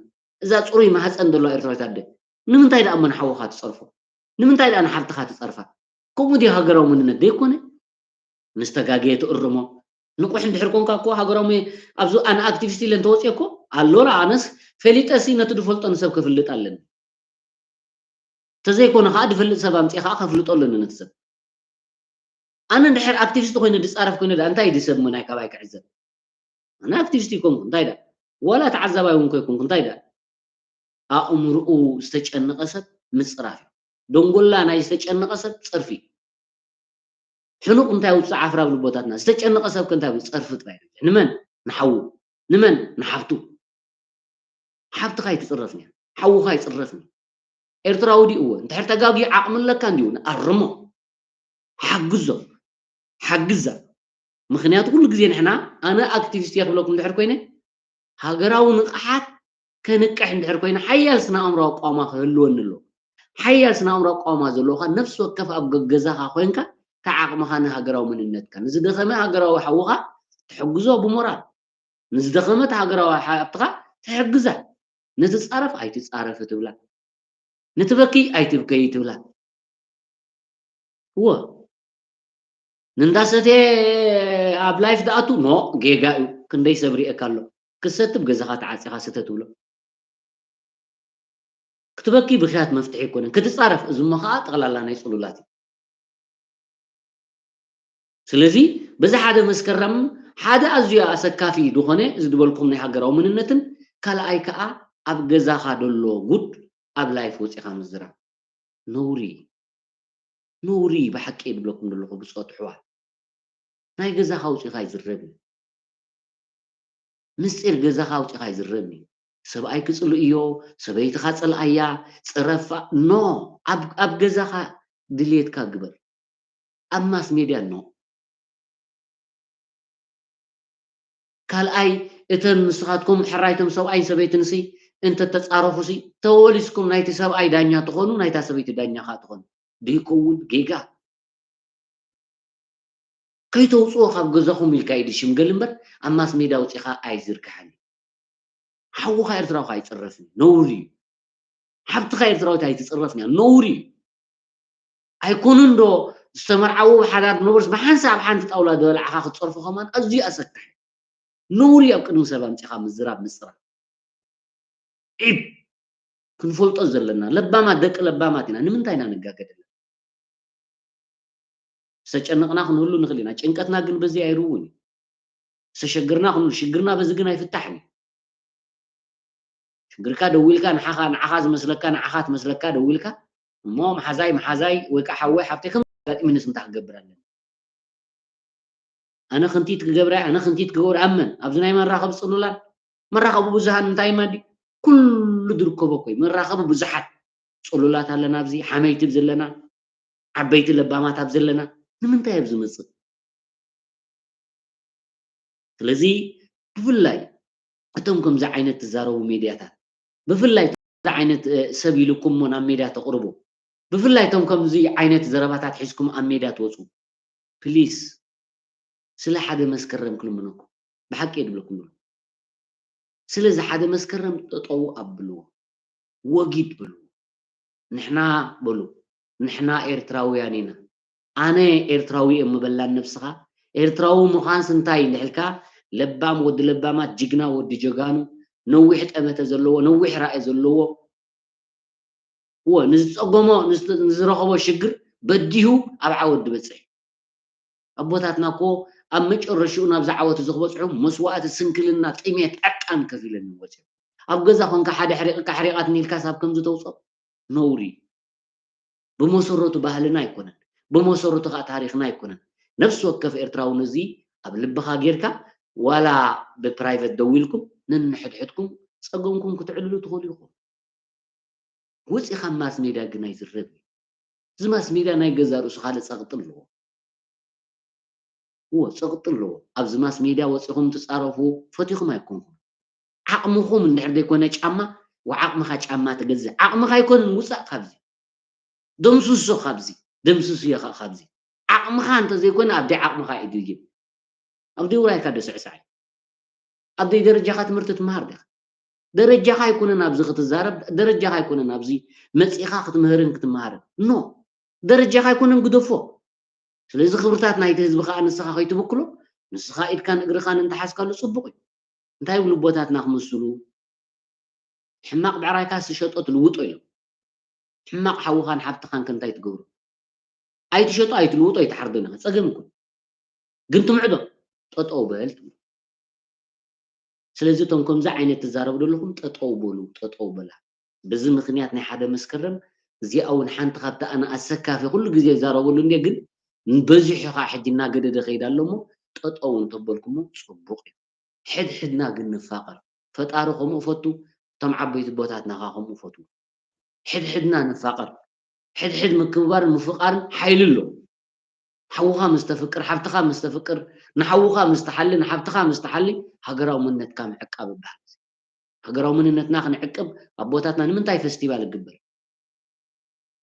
እዛ ፅሩይ ማህፀን ዘለዋ ኤርትራዊት ኣደ ንምንታይ ደኣ እሞ ንሓውኻ ትፀርፎ? ንምንታይ ደኣ ንሓብትኻ ትፀርፋ? ከምኡ ድዩ ሃገራዊ መንነት ዘይኮነ? ምስ ተጋግየ ትእርሞ። ንቑሕ እንድሕር ኮንካ እኮ ሃገራዊ መ-፣ ኣብዚ ኣነ ኣክቲቪስት ኢለ እንተወፅየ እኮ ኣሎ ላ ኣነስ ፈሊጠሲ ነቲ ድፈልጦ ንሰብ ከፍልጥ ኣለኒ። ተዘይኮነ ከዓ ድፈልጥ ሰብ ኣምፅእ ከዓ ከፍልጦ ኣለኒ ነቲ ሰብ። ኣነ እንድሕር ኣክቲቪስት ኮይነ ድፃረፍ ኮይነ ደኣ እንታይ ድሰብ ምናይ ካባይ ክዕዘብ? ኣነ ኣክቲቪስት ይኮንኩ እንታይ ደኣ? ዋላ ተዓዛባይ እውን ኮይኮንኩ እንታይ ደኣ? ኣእምርኡ ዝተጨነቐ ሰብ ምፅራፍ እዩ። ደንጎላ ናይ ዝተጨነቐ ሰብ ፀርፊ እዩ። ሕኑቕ እንታይ ውፅእ ዓፍራ ኣብ ልቦታትና ዝተጨነቐ ሰብ ከ እንታይ ብል? ፀርፊ ጥራይ። ንመን? ንሓዉ። ንመን? ንሓብቱ። ሓብትኻ ኣይትፅረፍን እያ። ሓውኻ ኣይፅረፍን እዩ። ኤርትራዊ ድዩ? እወ። እንድሕር ተጋግዩ ዓቕሚ ኣለካ እንድዩ ንኣርሞ። ሓግዞ። ሓግዛ። ምክንያቱ ኩሉ ግዜ ንሕና ኣነ ኣክቲቪስት እየ ክብለኩም እንድሕር ኮይነ ሃገራዊ ንቕሓት ከንቅሕ እንድሕር ኮይነ ሓያል ስነ ኣእምሮ ኣቋማ ክህልወኒ ኣለዎ። ሓያል ስነ ኣእምሮ ኣቋማ ዘለዎኻ ነፍሲ ወከፍ ኣብ ገገዛኻ ኮይንካ ተዓቕምኻ ንሃገራዊ መንነትካ ንዝደኸመ ሃገራዊ ሓውኻ ትሕግዞ ብሞራል ንዝደኸመት ሃገራዊ ሓብትኻ ትሕግዛ። ንትጻረፍ ኣይትጻረፊ ትብላ። ንትበኪ ኣይትብከይ ትብላ። እወ። ንእንዳሰተ ኣብ ላይፍ ደኣቱ ኖ ጌጋ እዩ። ክንደይ ሰብ ሪኤካ ኣሎ። ክሰትብ ገዛኻ ተዓጺኻ ስተ ትብሎ። ክትበኪ ብኽያት መፍትሒ ኣይኮነን። ክትጻረፍ እዝሞ ኸኣ ጠቕላላ ናይ ጽሉላት እዩ። ስለዚ በዚ ሓደ መስከረም ሓደ ኣዝዩ ኣሰካፊ ዝኾነ እዚ ዝበልኩም ናይ ሃገራዊ መንነትን ካልኣይ ከኣ ኣብ ገዛኻ ደሎ ጉድ ኣብ ላይፍ ወጺኻ ምዝራብ ነውሪ እዩ። ነውሪ እዩ ብሓቂ እየ ዝብለኩም ዘለኹ ብጾት ኣሕዋት። ናይ ገዛኻ ኣውጺኻ ኣይዝረብን። ምስጢር ገዛኻ ኣውጺኻ ኣይዝረብን እዩ። ሰብኣይ ክጽልእዮ፣ ሰበይትኻ ጸልኣያ፣ ጸረፋ፣ ኖ፣ ኣብ፣ ኣብ ገዛኻ ድልየትካ ግበር። ኣብ ማስ ሜድያ ኖ። ካልኣይ እተን ንስኻትኩም ሕራይቶም ሰብኣይን ሰበይትንሲ እንተተጻረፉሲ ተወሊስኩም ናይቲ ሰብኣይ ዳኛ ትኾኑ ናይታ ሰበይቲ ዳኛ ኸኣ ትኾኑ ድይከውን ጌጋ ከይተውፅኦ ካብ ገዛኹም ኢልካ እዩ ድሽምገል እምበር ኣብ ማስ ሜድያ ኣውፂኻ ኣይዝርግሓን ሓውኻ ኤርትራዊ ኣይፅረፍን ነውሪ እዩ ሓብትኻ ኤርትራዊት ኣይትፅረፍን እያ ነውሪ እዩ ኣይኮኑን ዶ ዝተመርዓዉ ብሓዳር ዝነበሩስ ብሓንሳብ ኣብ ሓንቲ ጣውላ ዝበልዓኻ ክትፀርፎ ከማን ኣዝዩ ኣሰካሒ ነውሪ ኣብ ቅድሚ ሰብ ኣምፂኻ ምዝራብ ምፅራፍ ዒብ ክንፈልጦ ዘለና ለባማት ደቂ ለባማት ኢና ንምንታይ ኢና ንጋገ ዘለና ዝተጨነቕና ክንህሉ ንኽእል ኢና ጭንቀትና ግን በዚ ኣይርውን እዩ ዝተሸግርና ክንህሉ ሽግርና በዚ ግን ኣይፍታሕን እዩ ሽግርካ ደዊልካ ንዓኻ ንዓኻ ዝመስለካ ንዓኻ ትመስለካ ደዊልካ እሞ መሓዛይ መሓዛይ ወይ ከዓ ሓወይ ሓብተይ ከም ኣጋጢሙንስ እንታይ ክገብር ኣለኒ ኣነ ክንቲት ክገብር ኣነ ክንቲት ክገብር ኣመን ኣብዚ ናይ መራኸቢ ፅሉላት መራኸቢ ብዙሃን እንታይ ማዲ ኩሉ ድርከቦ ኮይ መራኸቢ ብዙሓት ፅሉላት ኣለና ኣብዚ ሓመይቲ ዘለና ዓበይቲ ለባማት ኣብ ዘለና ንምንታይ ኣብ ዝመፅእ ስለዚ ብፍላይ እቶም ከምዚ ዓይነት ትዛረቡ ሜድያታት ብፍላይ ዓይነት ሰብ ኢልኩም ሞ ናብ ሜድያ ተቕርቡ ብፍላይ እቶም ከምዚ ዓይነት ዘረባታት ሒዝኩም ኣብ ሜድያ ትወፁ ፕሊስ ስለ ሓደ መስከረም ክልምነኩም ብሓቂ እየ ድብለኩም ዘሎ ስለዚ ሓደ መስከረም ጠጠው ኣብልዎ ወጊድ በሉ ንሕና በሉ ንሕና ኤርትራውያን ኢና ኣነ ኤርትራዊ እየ ምበላን ነብስኻ ኤርትራዊ ምዃንስ እንታይ እንድሕልካ ለባም ወዲ ለባማት፣ ጅግና ወዲ ጀጋኑ፣ ነዊሕ ጠመተ ዘለዎ፣ ነዊሕ ራእይ ዘለዎ፣ እወ፣ ንዝጸገሞ፣ ንዝ-፣ ንዝረኸቦ ሽግር በዲሁ ኣብ ዓወት ዝበጽሕ። ኣቦታትና እኮ ኣብ መጨረሽኡ ናብዚ ዓወት እዚ ክበጽሑ መስዋእቲ፣ ስንክልና፣ ጥሜት፣ ዕርቃን ከፊሎም እዮም ወጺኦም። ኣብ ገዛ ኮንካ ሓደ ሕሪቕካ ሕሪቓትኒ ኢልካስ ኣብ ከምዚ ተውጽኦ? ነውሪ። ብመሰረቱ ባህልና ኣይኮነን፣ ብመሰረቱ ከዓ ታሪኽና ኣይኮነን። ነፍሲ ወከፍ ኤርትራዊ ነዚ ኣብ ልብኻ ጌርካ፣ ዋላ ብፕራይቨት ደዊልኩም ነንሕድሕድኩም ጸገምኩም ክትዕልሉ ትኽእሉ ኢኹም። ውጽእ ካብ ማስ ሜድያ ግን ኣይዝረብ እዩ። እዚ ማስ ሜድያ ናይ ገዛ ርእሱ ካልእ ጸቕጢ ኣለዎ። እዎ፣ ጸቕጢ ኣለዎ። ኣብዚ ማስ ሜድያ ወጺኹም ትጻረፉ ፈቲኹም ኣይኮንኩም። ዓቕምኹም እንድሕር ዘይኮነ ጫማ፣ ወዓቕምኻ ጫማ ትገዝእ። ዓቕምኻ ኣይኮነን፣ ውጻእ ካብዚ። ደምስሶ ካብዚ። ደምስስ እየ ኸ-፣ ካብዚ። ዓቕምኻ እንተዘይኮነ፣ ኣብ ደይ ዓቕምኻ እዩ ድይብ። ኣብ ደይ ውራይካ ደስዕሳዕ እዩ። ኣብ ደይ ደረጃኻ ትምህርቲ ትመሃር ዲኻ? ደረጃኻ ኣይኮነን ኣብዚ ክትዛረብ፣ ደረጃኻ ኣይኮነን ኣብዚ መጺኻ ክትምህርን ክትመሃርን። ኖ፣ ደረጃኻ ኣይኮነን ግደፎ። ስለዚ ክብርታት ናይቲ ህዝቢ ከኣ ንስኻ ከይትብክሎ፣ ንስኻ ኢድካን እግርኻን እንተሓዝካሉ ጽቡቕ እዩ። እንታይ ይብሉ ኣቦታትና ክመስሉ? ሕማቕ ብዕራይካ ዝሸጦ ትልውጦ ኢሎም። ሕማቕ ሓውኻን ሓብትኻን ከ እንታይ ትገብሮ? ኣይትሸጦ፣ ኣይትልውጦ፣ ኣይትሓርዶን ኢኻ። ጸገም ይኩን። ግን ትምዕዶ? ጠጠው በል ትብሎ። ስለዚ እቶም ከምዚ ዓይነት ትዛረቡ ዘለኹም ጠጠው በሉ፣ ጠጠው በላ። በዚ ምኽንያት ናይ ሓደ መስከረም እዚኣ እውን ሓንቲ ካብቲ ኣነ ኣሰካፊ ኩሉ ግዜ ይዛረበሉ እንድየ፣ ግን በዚሑ ከዓ ሕጂ እናገደደ ከይድ ኣሎ እሞ ጠጠው እንተበልኩሞ ጽቡቕ እዩ። ሕድሕድና ግን ንፋቐር። ፈጣሪ ከምኡ ፈቱ፣ እቶም ዓበይቲ ኣቦታትና ከዓ ከምኡ ፈትዉ። ሕድሕድና ንፋቐር። ሕድሕድ ምክብባርን ምፍቓርን ሓይሊ ኣሎ። ሓውኻ ምስ ተፍቅር፣ ሓብትኻ ምስ ተፍቅር፣ ንሓውኻ ምስ ትሓሊ፣ ንሓብትኻ ምስ ትሓሊ፣ ሃገራዊ መንነትካ ምዕቃብ ይበሃል። ሃገራዊ መንነትና ክንዕቅብ ኣቦታትና ንምንታይ ፈስቲቫል ይግበር?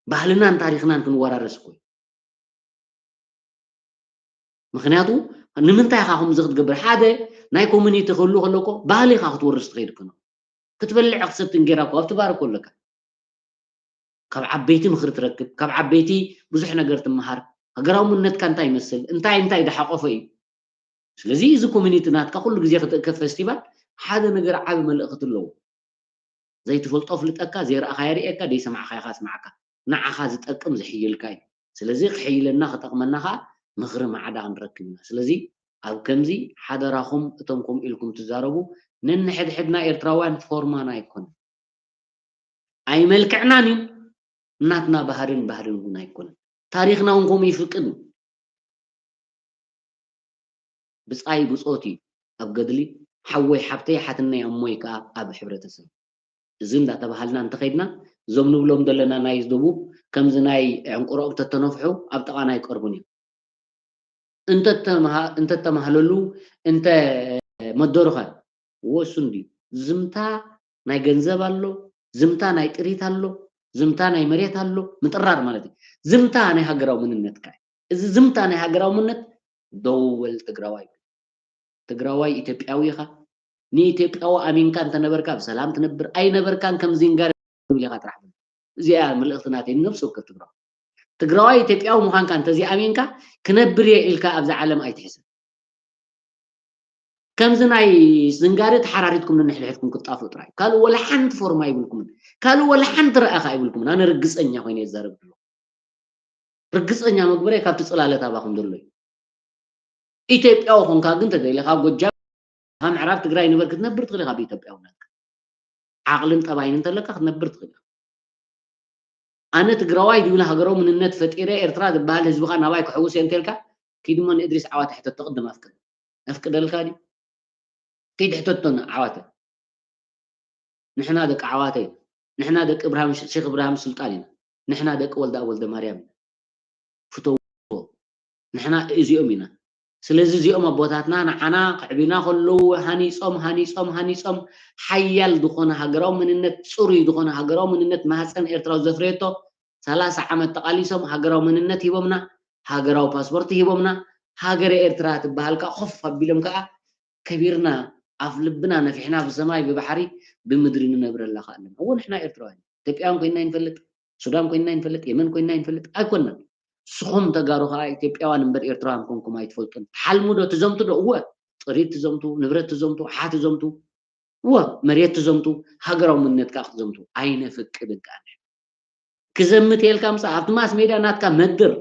ባህልናን ታሪኽናን ክንወራረስ እኮ እዩ። ምኽንያቱ ንምንታይ ኢኻ ከምዚ ክትገብር? ሓደ ናይ ኮሚኒቲ ክህሉ ከሎ እኮ ባህሊ ኢኻ ክትወርስ ትኸይድ እኮ። ክትበልዕ ክትሰቲ እንጌራ እኮ ኣብቲ ባር እኮ ኣለካ። ካብ ዓበይቲ ምኽሪ ትረክብ፣ ካብ ዓበይቲ ብዙሕ ነገር ትመሃር። ሃገራዊ መንነትካ እንታይ ይመስል? እንታይ እንታይ ዝሓቆፈ እዩ? ስለዚ እዚ ኮሚኒቲ ናትካ ኩሉ ግዜ ክትእከብ ፈስቲቫል ሓደ ነገር ዓቢ መልእኽቲ ኣለዎ። ዘይትፈልጦ ኣፍልጠካ፣ ዘይረኣኻዮ የርእየካ፣ ዘይሰማዕኻዮ ከስምዓካ። ንዓኻ ዝጠቅም ዘሕይልካ እዩ። ስለዚ ክሕይለና ክጠቕመና ከኣ ምኽሪ ማዕዳ ክንረክብ ኢና። ስለዚ ኣብ ከምዚ ሓደራኹም እቶም ከምኡ ኢልኩም ትዛረቡ ነንሕድሕድና ኤርትራውያን ፎርማና ኣይኮነን። ኣይመልክዕናን እዩ። ናትና ባህልን ባህልን እውን ኣይኮነን። ታሪኽና እውን ከምኡ ይፍቅድ እዩ። ብጻይ ብጾት እዩ ኣብ ገድሊ፣ ሓወይ ሓብተይ ሓትነይ ኣሞይ ከኣ ኣብ ሕብረተሰብ። እዚ እንዳተባሃልና እንተኸይድና እዞም ንብሎም ዘለና ናይ ደቡብ ከምዚ ናይ ዕንቁሮቕ ተተነፍሑ ኣብ ጥቓና ኣይቀርቡን እዮም። እንተተማሃ-፣ እንተተማህለሉ እንተ መደሩኸ ወሱ እንድዩ። ዝምታ ናይ ገንዘብ ኣሎ፣ ዝምታ ናይ ጥሪት ኣሎ፣ ዝምታ ናይ መሬት ኣሎ፣ ምጥራር ማለት እዩ። ዝምታ ናይ ሃገራዊ መንነትካ እዩ። እዚ ዝምታ ናይ ሃገራዊ መንነት ደው በል ትግራዋይ። ትግራዋይ ኢትዮጵያዊ ኢኻ። ንኢትዮጵያዊ ኣሚንካ እንተነበርካ ብሰላም ትነብር ኣይነበርካን ከም ዝንጋር ኢኻ ጥራሕ። እዚኣ መልእኽቲ ናተይ ንነብሲ ወከፍ ትግራዋይ። ትግራዋይ ኢትዮጵያዊ ምዃንካ እንተዘይኣሚንካ ክነብር እየ ኢልካ ኣብዛ ዓለም ኣይትሕሰብ። ከምዚ ናይ ዝንጋሪ ተሓራሪትኩም ነንሕድሕድኩም ክትጣፍኡ ጥራይ። ካልእ ወላ ሓንቲ ፎርማ ኣይብልኩምን። ካልእ ወላ ሓንቲ ረኣኻ ኣይብልኩምን። ኣነ ርግጸኛ ኮይነ ይዛረብ ዘለኹ። ርግጸኛ መግበረይ ካብቲ ጽላለ ታባኹም ዘሎ እዩ። ኢትዮጵያዊ ኮንካ ግን ተደሊኻ ጎጃም፣ ምዕራብ ትግራይ ንበር ክትነብር ትኽእል ኢኻ ብኢትዮጵያውነትካ። ዓቕልን ጠባይን እንተለካ ክትነብር ትኽእል ኢኻ። ኣነ ትግራዋይ ድብል ሃገራዊ መንነት ፈጢረ ኤርትራ ዝበሃል ህዝብኻ ናባይ ክሕውስ እየ እንተልካ፣ ኪድሞ ንእድሪስ ዓዋተ ሕተቶ ቅድም ኣፍቅድ። ኣፍቅደልካ ድዩ? ኪድ ሕተቶ ንዓዋተ። ንሕና ደቂ ዓዋተ ኢና። ንሕና ደቂ እብርሃም ሽ-፣ ሼክ እብርሃም ሱልጣን ኢና። ንሕና ደቂ ወልደኣብ ወልደማርያም ኢና። ፍተውዎ። ንሕና እዚኦም ኢና። ስለዚ እዚኦም ኣቦታትና ንዓና ከዕብዩና ከለዉ ሃኒጾም፣ ሃኒጾም፣ ሃኒጾም ሓያል ዝኾነ ሃገራዊ መንነት፣ ጽሩይ ዝኾነ ሃገራዊ መንነት ማህጸን ኤርትራዊ ዘፍረየቶ ሰላሳ ዓመት ተቓሊሶም ሃገራዊ መንነት ሂቦምና፣ ሃገራዊ ፓስፖርት ሂቦምና፣ ሃገረ ኤርትራ ትበሃል ከኣ ኮፍ ኣቢሎም ከኣ ከቢርና ኣፍ ልብና ነፊሕና ብሰማይ ብባሕሪ ብምድሪ ንነብረላ ከኣ ኣለና። እወ ንሕና ኤርትራውያን ኢና። ኢትዮጵያውያን ኮይንና ኣይንፈልጥ፣ ሱዳን ኮይንና ኣይንፈልጥ፣ የመን ኮይንና ኣይንፈልጥ፣ ኣይኮንናን። ንስኹም ተጋሩ ከኣ ኢትዮጵያውያን እምበር ኤርትራውያን ኮንኩም ኣይትፈልጡን። ትሓልሙ ዶ ትዘምቱ ዶ? እወ። ጥሪት ትዘምቱ፣ ንብረት ትዘምቱ፣ ሓ ትዘምቱ፣ እወ መሬት ትዘምቱ፣ ሃገራዊ መንነት ከዓ ክትዘምቱ ኣይነፍቅድን። ከዓ ክዘምት የልካ ምፃ ኣብቲ ማስ ሜድያ ናትካ መድር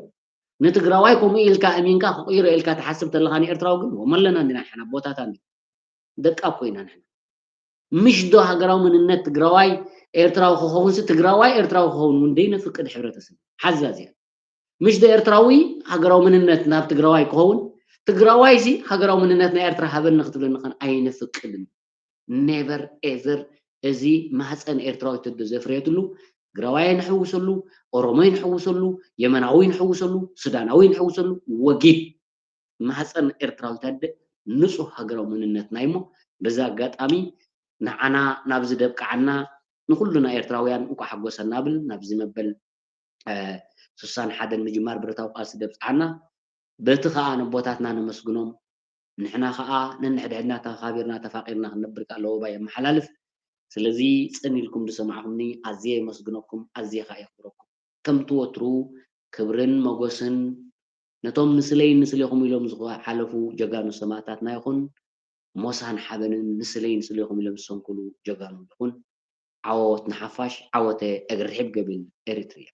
ንትግራዋይ ከምኡ ኢልካ እሚንካ ክቕይሮ ኢልካ ትሓስብ ተለኻ ንኤርትራዊ ግን ወመለና እንዲና ንሕና ቦታታ እንዲ ደቃ ኮይና ንሕና ምሽ ዶ ሃገራዊ መንነት ትግራዋይ ኤርትራዊ ክኸውን ሲ ትግራዋይ ኤርትራዊ ክኸውን እውን ደይነፍቅድ ሕብረተሰብ ሓዛዝያ ምሽ ዶ ኤርትራዊ ሃገራዊ መንነት ናብ ትግራዋይ ክኸውን ትግራዋይ ሲ ሃገራዊ መንነት ናይ ኤርትራ ሃበኒ ክትብለኒ ከን ኣይነፍቅድን never ever እዚ ማህፀን ኤርትራዊ ተዶ ዘፍረየትሉ ትግራዋይ ንሕውሰሉ ኦሮሞይ ንሕውሰሉ የመናዊ ንሕውሰሉ ሱዳናዊ ንሕውሰሉ ወጊድ ማህፀን ኤርትራዊ ተደ ንፁህ ሃገራዊ መንነትና እሞ በዚ ኣጋጣሚ ንዓና ናብዚ ደብቅዓና ንኩሉና ኤርትራውያን እንኳ ሓጎሰና ብል ናብዚ መበል ስሳን ሓደን ምጅማር ብረታዊ ቃልሲ ደብፅዓና በቲ ከዓ ነቦታትና ነመስግኖም ንሕና ከዓ ነንሕድሕድና ተኻቢርና ተፋቂርና ክንነብር ከዓ ኣለዎ ባይ የመሓላልፍ ስለዚ ፅን ኢልኩም ዝሰማዕኩምኒ ኣዝየ የመስግነኩም ኣዝየ ከዓ የኽብረኩም ከምቲ ወትሩ ክብርን መጎስን ነቶም ንስለይ ንስሌኹም ኢሎም ዝሓለፉ ጀጋኑ ሰማእታትና ይኹን ሞሳን ሓበንን ንስለይ ንስሌኹም ኢሎም ዝሰንኩሉ ጀጋኑ ይኹን ዓወት ንሓፋሽ ዓወተ እግርሒብ ገቢል ኤሪትርያ